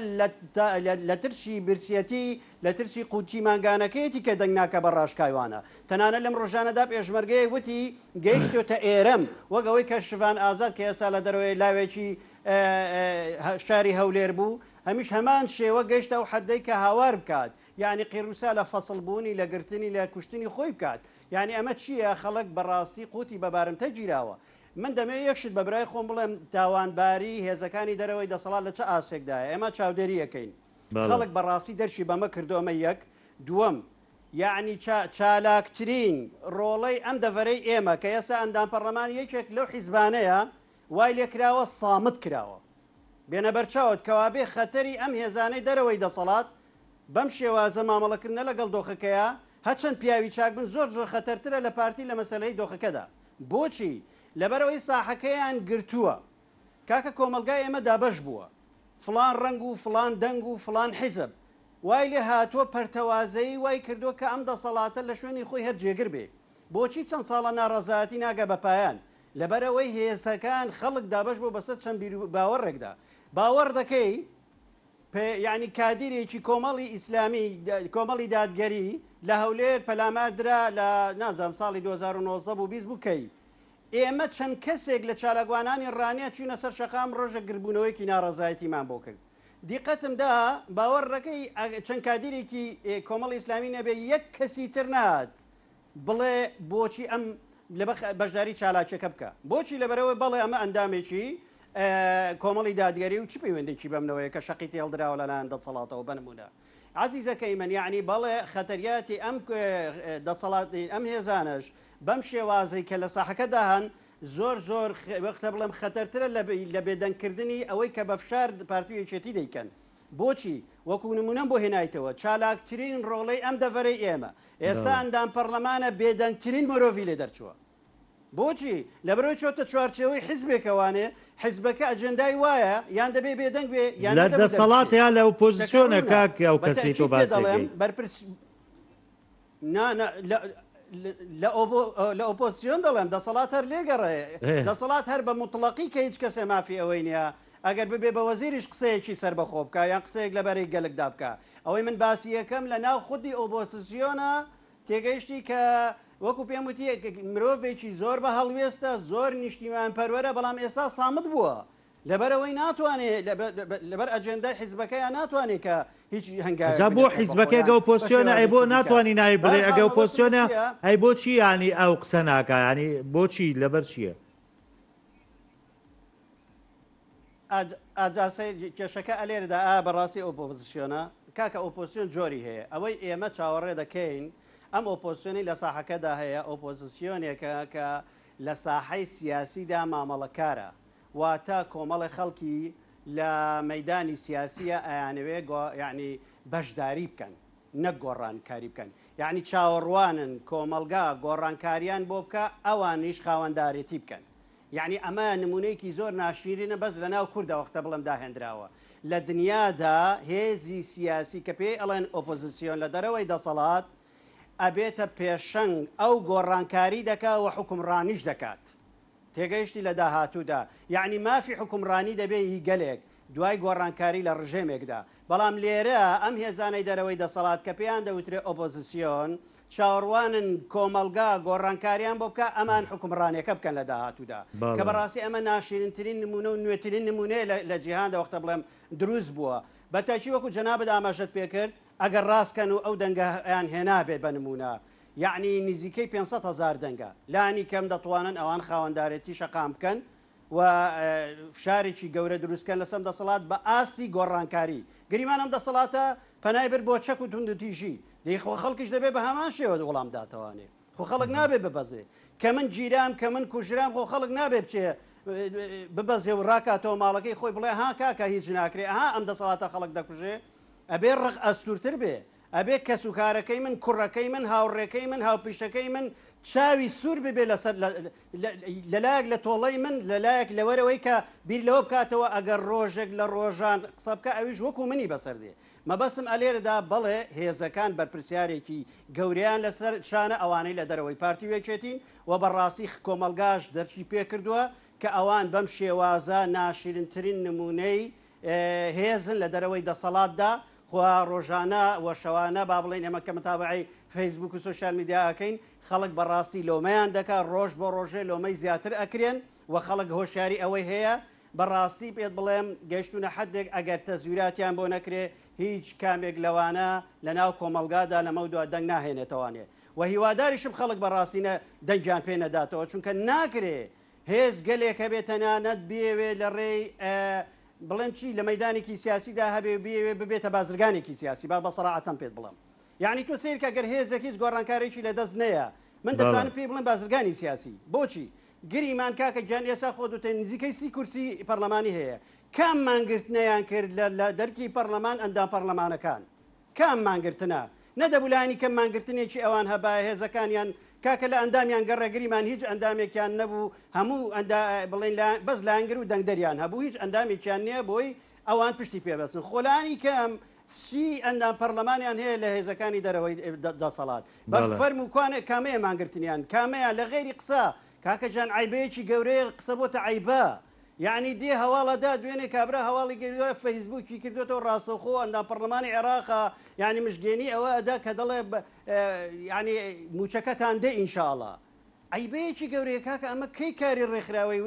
لە ترسی برسیەتی لە ترسی قوتی مانگانەکەیەتی کە دەنگ ناکا بە ڕاشکاوانە. تەنانەت لەم ڕۆژانەدا پێشمەرگەیەک وتی گەیشتۆتە ئێرەم، وەک ئەوەی کە شڤان ئازاد کە ئێستا لە دەرەوەی لاوێکی شاری هەولێر بوو، هەمیش هەمان شێوە گەیشتە ئەو حەدەی کە هاوار بکات، یانی قیڕوسا لە فەسڵ بوونی، لە گرتنی، لە کوشتنی خۆی بکات. یانی ئەمە چییە؟ خەڵک بەڕاستی قوتی بە بارمتە گیراوە. من دەمەوێت یەک شت بە برای خۆم بڵێم، تاوانباری هێزەکانی دەرەوەی دەسەڵات لە چ ئاستێکدایە؟ ئێمە چاودێری ئەکەین. خەڵک بەڕاستی دەرکی بەمە کردو ئەمە یەک، دووەم یەعنی چالاکترین ڕۆڵەی ئەم دەڤەرەی ئێمە کە ئێستا ئەندام پەڕلەمانی یەکێک لەو حیزبانەیە وای لێکراوە سامت کراوە بێنە بەرچاوت کەوابێ خەتەری ئەم هێزانەی دەرەوەی دەسەڵات بەم شێوازە مامەڵەکردنە لەگەڵ دۆخەکەیە هەچەند پیاوی چاک بن زۆر زۆر خەتەرترە لە پارتی لە مەسەلەی دۆخەکەدا بۆچی لەبەرئەوەی ساحەکەیان گرتووە کاکە کۆمەڵگای ئێمە دابەش بووە فڵان ڕەنگ و فڵان دەنگ و فڵان حیزب. وای لێ هاتووە پەرتەوازەیی وای کردووە کە ئەم دەسەڵاتە لە شوێنی خۆی هەر جێگر بێ. بۆچی چەند ساڵە ناڕەزایەتی ناگا بە پایان؟ لەبەرئەوەی هێزەکان خەڵک دابەش بووە بەسەر چەند بیروباوەڕێکدا. باوەڕ دەکەی پێ یعنی کادیرێکی کۆمەڵی ئیسلامی کۆمەڵی دادگەری لە هەولێر پەلامار درا لە نازانم ساڵی 2019 بوو 20 بوو کەی ئێمە چەند کەسێک لە چالاکوانانی ڕانیە چوینە سەر شەقام ڕۆژە گربوونەوەیەکی ناڕەزایەتیمان بۆ کرد دیقەتم دا باوەڕ دەکەی چەند کادیرێکی کۆمەڵی ئیسلامی نەبێ یەک کەسی تر نات بڵێ بۆچی ئەم لە بەشداری چالاکیەکە بکە بۆچی لەبەرەوەی بەڵێ ئەمە ئەندامێکی کۆمەڵی دادگەری و چ پەیوەندێکی بەمنەوەیە کە شەقی تێڵدراوە لەلایەن دەسەڵاتەوە بنمونە عزیزەکەی من یعنی بەڵێ خەتەریاتی ئەم دەسەڵاتی ئەم هێزانش بەم شێوازەی کە لە ساحەکەدا هەن زۆر زۆر وەختە بڵێم خەتەرترە لە بێدەنگکردنی ئەوەی کە بە فشار پارتی و یەکێتی دەیکەن. بۆچی؟ وەکو نمونەم بۆ هێنایتەوە چالاکترین ڕۆڵەی ئەم دەڤەرەی ئێمە ئێستا ئەندام پەڕلەمانە بێدەنگترین مرۆڤی لێ دەرچووە. بۆچی؟ لەبەرئەوەی چۆتە چوارچێوەی حیزبێکەوانێ حیزبەکە ئەجێندای وایە یان دەبێ بێدەنگ بێ یان لە نەدەبوو دەسەڵاتە دەربچێ. یا لە شتەکە ئۆپۆزسیۆنە ڕوونە. کاک ئەو بە کەسەی تۆ تەئکید پێ دەڵێم باسیەکەی. بەرپرس نا نا لە لە ئۆپۆ لە ئۆپۆزسیۆن دەڵێم دەسەڵات هەر لێگەڕێ دەسەڵات هەر بە موتڵەقی کە هیچ کەسێ مافی ئەوەی نییە ئەگەر ببێ بە وەزیریش قسەیەکی سەربەخۆ بکا یان قسەیەک لە بەرەی گەلکدا بکا ئەوەی من باسی یەکەم لە ناو خودی ئۆپۆزسیۆنە تێگەیشتی کە وەکو پێم وتی مرۆڤێکی زۆر بە هەڵوێستە زۆر نیشتیمان پەروەرە بەڵام ئێستا سامت بووە لەبەرئەوەی ناتوانێ لەبەر ئەجێندای حیزبەکەیان ناتوانێ کە هیچ هەنگاوێک جا بۆ بنێ سەربەخۆ حیزبەکەی یان ئەگە بە ئۆپۆزسیۆنە ئەی بۆ شێوازێکی دیکە. ناتوانی ناوی بڵێ بەهەرحاڵ ئەگە مەبەستم ئۆپۆزسیۆنە چییە؟ ئەی بۆچی یانی ئەو قسە ناکا یانی بۆچی لەبەر چییە؟ ئاجا سەیر کێشەکە ئەلێرەدا ئا بەڕاستی ئۆپۆزسیۆنە کاکە ئۆپۆزسیۆن جۆری هەیە ئەوەی ئێمە چاوەڕێ دەکەین ئەم ئۆپۆزسیۆنی لە ساحەکەدا هەیە ئۆپۆزسیۆنێکە کە لە ساحەی سیاسیدا مامەڵەکارە واتە کۆمەڵێ خەڵکی لە مەیدانی سیاسیە ئەیانەوێ یەعنی بەشداری بکەن نەک گۆڕانکاری بکەن یەعنی چاوەڕوانن کۆمەڵگا گۆڕانکاریان بۆ بکا ئەوانیش خاوەندارێتی بکەن یەعنی ئەمە نمونەیەکی زۆر ناشیرینە بەس لە ناو کوردە وەختە بڵێم داهێنراوە لە دنیادا هێزی سیاسی کە پێی ئەڵێن ئۆپۆزیسیۆن لە دەرەوەی دەسەڵات ئەبێتە پێشەنگ ئەو گۆڕانکاری دەکا و حوکمڕانیش دەکات تێگەیشتی لە داهاتوودا یەعنی مافی حوکمڕانی دەبێ هی گەلێک دوای گۆڕانکاری لە ڕژێمێکدا بەڵام لێرە ئەم هێزانەی دەرەوەی دەسەڵات کە پێیان دەوترێ ئۆپۆزسیۆن چاوەڕوانن کۆمەڵگا گۆڕانکاریان بۆ بکا ئەمان حوکمڕانیەکە بکەن لە داهاتوودا کە بەڵێ. بەڕاستی ئەمە ناشیرنترین نمونە و نوێترین نمونەیە لە جیهاندا وەختە بڵێم دروست بووە بە تاکی وەکو جەنابت ئاماژەت پێکرد ئەگەر ڕاستکەن و ئەو دەنگەیان هێنابێت بە نمونە یەعنی نزیکەی 500 هەزار دەنگە لانی کەم دەتوانن ئەوان خاوەندارێتی شەقام بکەن و فشارێکی گەورە دروستکەن لەسەر دەسەڵات بە ئاستی گۆڕانکاری گریمان ئەم دەسەڵاتە پەنای برد بۆ چەک و توندوتیژی دەی خۆ خەڵکیش دەبێ بە هەمان شێوە وەڵام داتەوانێ خۆ خەڵک نابێ ببەزێ کە من گیرام کە من کوژرام خۆ خەڵک نابێ بچێ ببەزێ و ڕاکاتەوە ماڵەکەی خۆی بڵێ ها کاکە هیچ ناکرێ ئەها ئەم دەسەڵاتە خەڵک دەکوژێ ئەبێ ڕق ئەستورتر بێ ئەبێ کەسوکارەکەی من، کوڕەکەی من، هاوڕێکەی من، هاوپیشەکەی من چاوی سوور ببێ لەسەر لەلایەک لە تۆڵەی من، لەلایەک لەوەرەوەی کە بیر لەوە بکاتەوە ئەگەر ڕۆژێک لە ڕۆژان قسە بکا ئەویش وەکو منی بەسەر دێ. مەبەستم ئەلێرەدا بەڵێ هێزەکان بەرپرسیارێکی گەورەیان لەسەر شانە ئەوانەی لە دەرەوەی پارتی و یەکێتین و بەڕاستی کۆمەڵگاش دەرکی پێکردووە کە ئەوان بەم شێوازە ناشیرنترین نموونەی هێزن لە دەرەوەی دەسەڵاتدا خوا ڕۆژانە و شەوانە با بڵێین ئێمە کە متابعەی فەیسبوک و سۆشیال میدیا ئەکەین خەڵک بەڕاستی لۆمەیان دەکا ڕۆژ بۆ ڕۆژێ لۆمەی زیاتر ئەکرێن و خەڵک هۆشیاری ئەوەی هەیە بەڕاستی پێت بڵێم گەیشتونە حدێک ئەگەر تەزویراتیان بۆ نەکرێ هیچ کامێک لەوانە لە ناو کۆمەڵگادا لەمەو دوا دەنگ ناهێنێتەوانێ و هیواداریشم خەڵک بەڕاستی نە دەنگیان پێ نەداتەوە چونکە ناکرێ هێز گەلێک هەبێ تەنانەت بیەوێ لە ڕێی بڵێم چی لە مەدانێکی سیاسیدا هەبێ و بیەوێ ببێتە بازرگانێکی سیاسی با بە سەراعەتەم پێت بڵێم یعنی تۆ سەیر کە گەر هێزێک هیچ گۆڕانکارێکی لە دەست نەیە من دەتوانم پێی بڵێم بازرگانی سیاسی بۆچی گریمان کاکە گیان ئێسا خۆ دوتێن نزیکەی سی کورسی پەرلەمانی هەیە کام مانگرتنەیان کرد لە دەرکی پەرلەمان ئەندام پەرلەمانەکان کام مانگرتنە؟ نەدەبوو لانی کەم مانگرتنێکی ئەوان هەبایە هێزەکانیان کاکە لە ئەندامیان گەڕێ گریمان هیچ ئەندامێکیان نەبوو هەموو ئەندا بڵێن لە بەس لایەنگر و دەنگدەریان هەبوو هیچ ئەندامێکیان نییە بۆی ئەوان پشتی پێبەسن خۆلانی کەم سی ئەندام پەرلەمانیان هەیە لە هێزەکانی دەرەوەی دەسەڵات بەس فەرموو کوانێ کامەیە مانگرتنیان کامەیە لە غەیری قسە کاکە جان عەیبەیەکی گەورەیە قسە بۆتە عەیبە یعنی دێ هەواڵە دا دوێنێ کابرا هەواڵی گردوە فەیسبووکی کردوێتەوە ڕاستەوخۆ ئەندام پەرلەمانی عێراقا یعنی مژگێنی ئەوە ئەدا کە دەڵێ یعنی موچەکەتان دێ ئینشاءڵا عەیبەیەکی گەورەیە کاکە ئەمە کەی کاری ڕێکخراوەی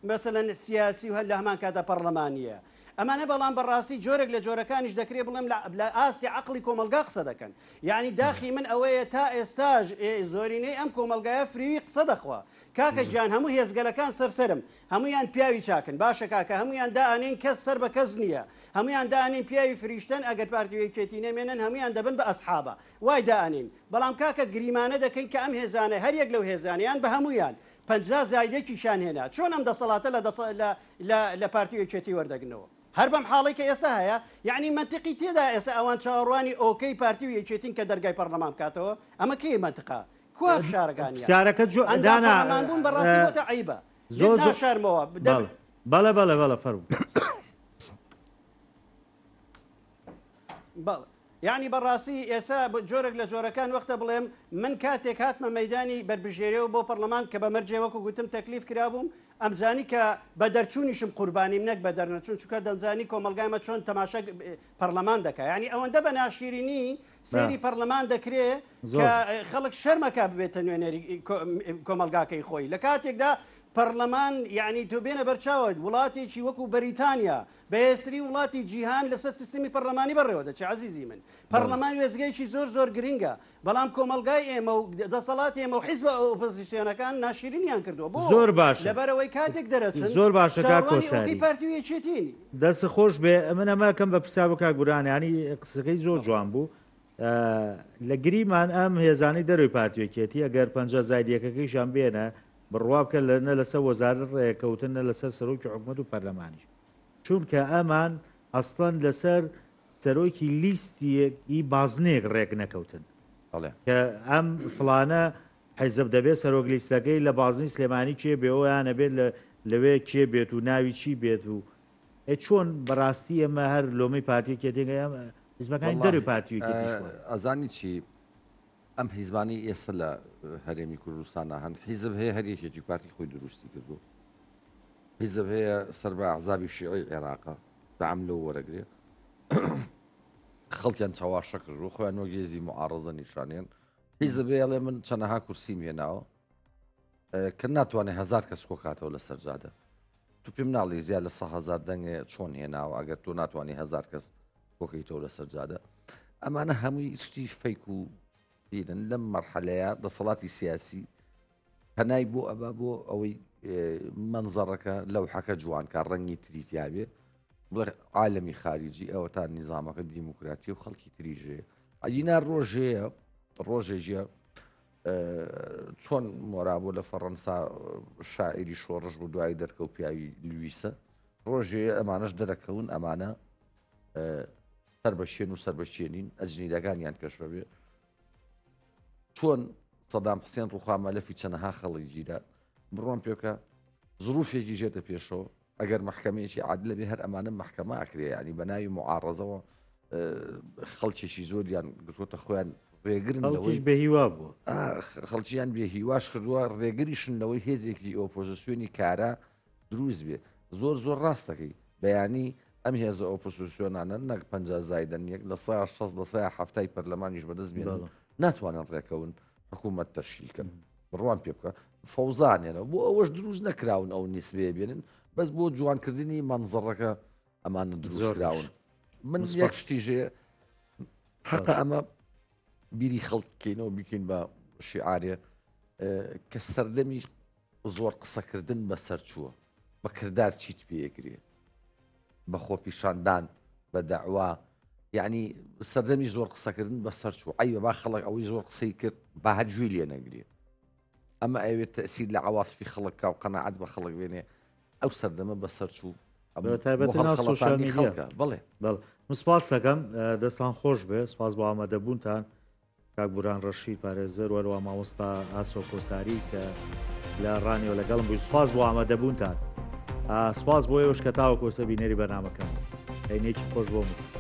مەسەلەن سیاسی و هەر لە هەمان کاتدا پەڕلەمانییە ئەمانە بەڵام بەڕاستی جۆرێک لە جۆرەکانیش دەکرێ بڵێم لە ئاستی عەقڵی کۆمەڵگا قسە دەکەن یعنی داخی من ئەوەیە تا ئێستاش زۆرینەی ئەم کۆمەڵگایە فریوی قسە دەخوا کاکە گیان هەموو هێزگەلەکان سەرسەرم هەمویان پیاوی چاکن باشە کاکە هەمویان دائەنین کەس سەر بە کەس نییە هەمویان دائەنین پیاوی فریشتەن ئەگەر پارتی و یەکێتی نەمێنن هەمویان دەبن بە ئەسحابە وای دائەنێین بەڵام کاکە گریمانە دەکەین کە ئەم هێزانە هەر یەک لەو هێزانە یان بە هەموویان 50 زاید یەکیشیان هێنا چۆن ئەم دەسەڵاتە لە دەسە لە لە لە پارتی و یەکێتی وەردەگرنەوە هەر بەم حاڵەی کە ئێستا هەیە یعنی مەنتقی تێدا ئێستا ئەوان چاوەڕوانی ئۆکەی پارتی و یەکێتین کە دەرگای پەرلەمان بکاتەوە ئەمە کێ مەنتقە کوا فشارەکانیان پرسیارەکە جۆ ئەندام دانا پەرلەمان بوون بەڕاستی بۆتە عەیبە زۆر زۆر ناشارمەوە بەڵێ بەڵێ بەڵێ بەڵێ فەرموو بەڵێ یانی بەڕاستی ئێسا جۆرێک لە جۆرەکان وەختە بڵێم من کاتێک هاتمە مەدانی بەربژێرەوە بۆ پەرلەمان کە بە مەرجێ وەکو گوتم تەکلیف کرابووم ئەمزانی کە بە دەرچوونیشم قوربانیم نەک بە دەرنەچوون چونکە دەمزانی کۆمەلگایمە چۆن تەماشا پەرلەمان دەکا یعنی ئەوەندە بە ناشیرینی سەیری پەرلەمان دەکرێ کە خەڵک شەرمەکە ببێتە نوێنەری کۆمەلگاکەی خۆی لە کاتێکدا پەرلەمان یعنی تۆ بێنە بەرچاوت وڵاتێکی وەکو بەریتانیا بەهێزترین وڵاتی جیهان لەسەر سیستمی پەرلەمانی بەڕێوە دەچێت عەزیزی من. پەرلەمان وێستگەیەکی زۆر زۆر گرنگە، بەڵام کۆمەڵگای ئێمە و دەسەڵاتی ئێمە و حیزبە ئۆپۆزیسیۆنەکان ناشیرینیان کردووە. بۆ؟ زۆر باشە. لەبەرئەوەی کاتێک دەرەچن زۆر باشە کاک چاوەڕوانی ئۆکەی کۆساری. پارتی و یەکێتین. دەست خۆش بێ من ئەمە کەم بە پرسیار بۆ کاک بورهان یانی قسەکەی زۆر جوان بوو لە گریمان ئەم هێزانەی دەروی پارتی یەکێتی ئەگەر پەنجا زاید یەکەکەیشان بێنە بڕوا بکە لە نە لەسەر وەزارەت ڕێکەوتن نە لەسەر سەرۆکی حکومەت و پەرلەمانیش چونکە ئەمان ئەسڵەن لەسەر سەرۆکی لیستیەک ی بازنەیەک ڕێک نەکەوتن بەڵێ. کە ئەم فڵانە حیزب دەبێت سەرۆک لیستەکەی لە بازنەی سلێمانی کێ بێ ئەویان ئەبێت لە لەوێ کێ بێت و ناوی چی بێت و ئێ چۆن بەڕاستی ئێمە هەر لۆمەی پارتی یەکێتی ئەم حیزبەکانی دەرەوەی وەڵاهی پارتی یەکێتیش وایە. ئەزانی چی ئەم حیزبانەی ئێستا لە هەرێمی کوردستانە هەن حیزب هەیە هەر یەکێتی پارتی خۆی دروستی کردو حیزب هەیە سەر بە ئەحزابی شیعی عێراقە دەعم لەو وەرەگرێ خەڵکیان چاواشە کردو خۆیان وەک هێزی معارەزە نیشانێن حیزب هەیە ئەڵێ من چەنەها کورسیم هێناوە کە ناتوانێت هەزار کەس کۆکاتەوە لەسەر جادە تو پێم ناڵی زیاد لە 100 هزار دەنگێ چۆن هێناوە ئەگەر تۆ ناتوانانی هەزار کەس کۆکەیتەوە لەسەر جادە ئەمانە هەمووی شتی فەیک و بیرن لەم مەرحەلەیە دەسەڵاتی سیاسی پەنای بۆ ئەبا بۆ ئەوەی مەنزەڕەکە لەوحەکە جوانکە ڕەنگی تری تیاابێ بڵێ عالمی خارجی ئەوە تا نیزامەکە دیموکراتی و خەڵکی تریژێ ئەگینا ڕۆژەیە ڕۆژێژە چۆن مۆرابۆ لە فەڕەنسا شاعری شۆڕش بوو دوای دەرکەوت پیاوی لویسە ڕۆژێ ئەمانەش دەرەکەون ئەمانە سەر بە شێن و سەر بە شێنین ئەجنیدەکانیان کەشەوێ چۆن سەدام حسێن ڕوخا مەلەفی چەنەها خەڵک گیرا بڕۆم پێکە زروفێکی ژێتە پێشەوە ئەگەر محکمەیەکی عادلە بێ هەر ئەمانە محکمە ئەکرێ ینی بە ناوی معارەزەوە خەڵکێکی زۆریان گرتوتە خۆیان ڕێگرن لەوەی بێهیوا بوو خەڵکیان بێ هیواش کردووە ڕێگریشن لەوەی هێزێکی ئۆپۆزیسیۆنی کارە دروست بێ زۆر زۆر ڕاستەکەی بەیانی ئەم هێزە ئۆپۆزیسیۆنانە نەک 50 زایدن یەک لە سا 60 لە سا هەفتای پەرلەمانیش بەدەست بێنن ناتوانن ڕێکەون حکوومەت تەشکیلکەن بڕوان پێ بکە فەوزانێنەوە بۆ ئەوەش دروست نەکراون ئەو نیسبەیە بێنن بەس بۆ جوانکردنی مەنزەڕەکە ئەمانە دروستکراون من یەک شتی ژێ حەقە ئەمە بیری خەڵککەینەوە بیکەین بە شیعارێ کە سەردەمی زۆر قسەکردن بەسەر چووە بە کردار چیت پێگرێ بە خۆپیشاندان بە دەعوا یعنی سەردەمی زۆر قسەکردن بەسەر چوو عیبە با خەڵک ئەوەی زۆر قسەی کرد با هەر گوێی لێ نەگرێ ئەمە ئەوێت تەسیر لە عواتفی خەڵک کا و قەناعەت بە خەڵک بێنێ ئەو سەردەمە بەسەر چوو تایبەت سۆشیال میدیا بڵێ بەڵێ من سپاس دەکەم دەستان خۆش بێ سپاس بۆ ئامادەبوونتان کاک بوران ڕەشید پارێزەر و هەروەها مامۆستا ئاسۆ کۆساری کە لە ڕانیەوە لەگەڵم بووی سپاس بۆ ئامادەبوونتان سپاس بۆ ئێوەش کە تاوەکو ئێستا بینەری بەرنامەکەم هەینێکی خۆش بۆ من.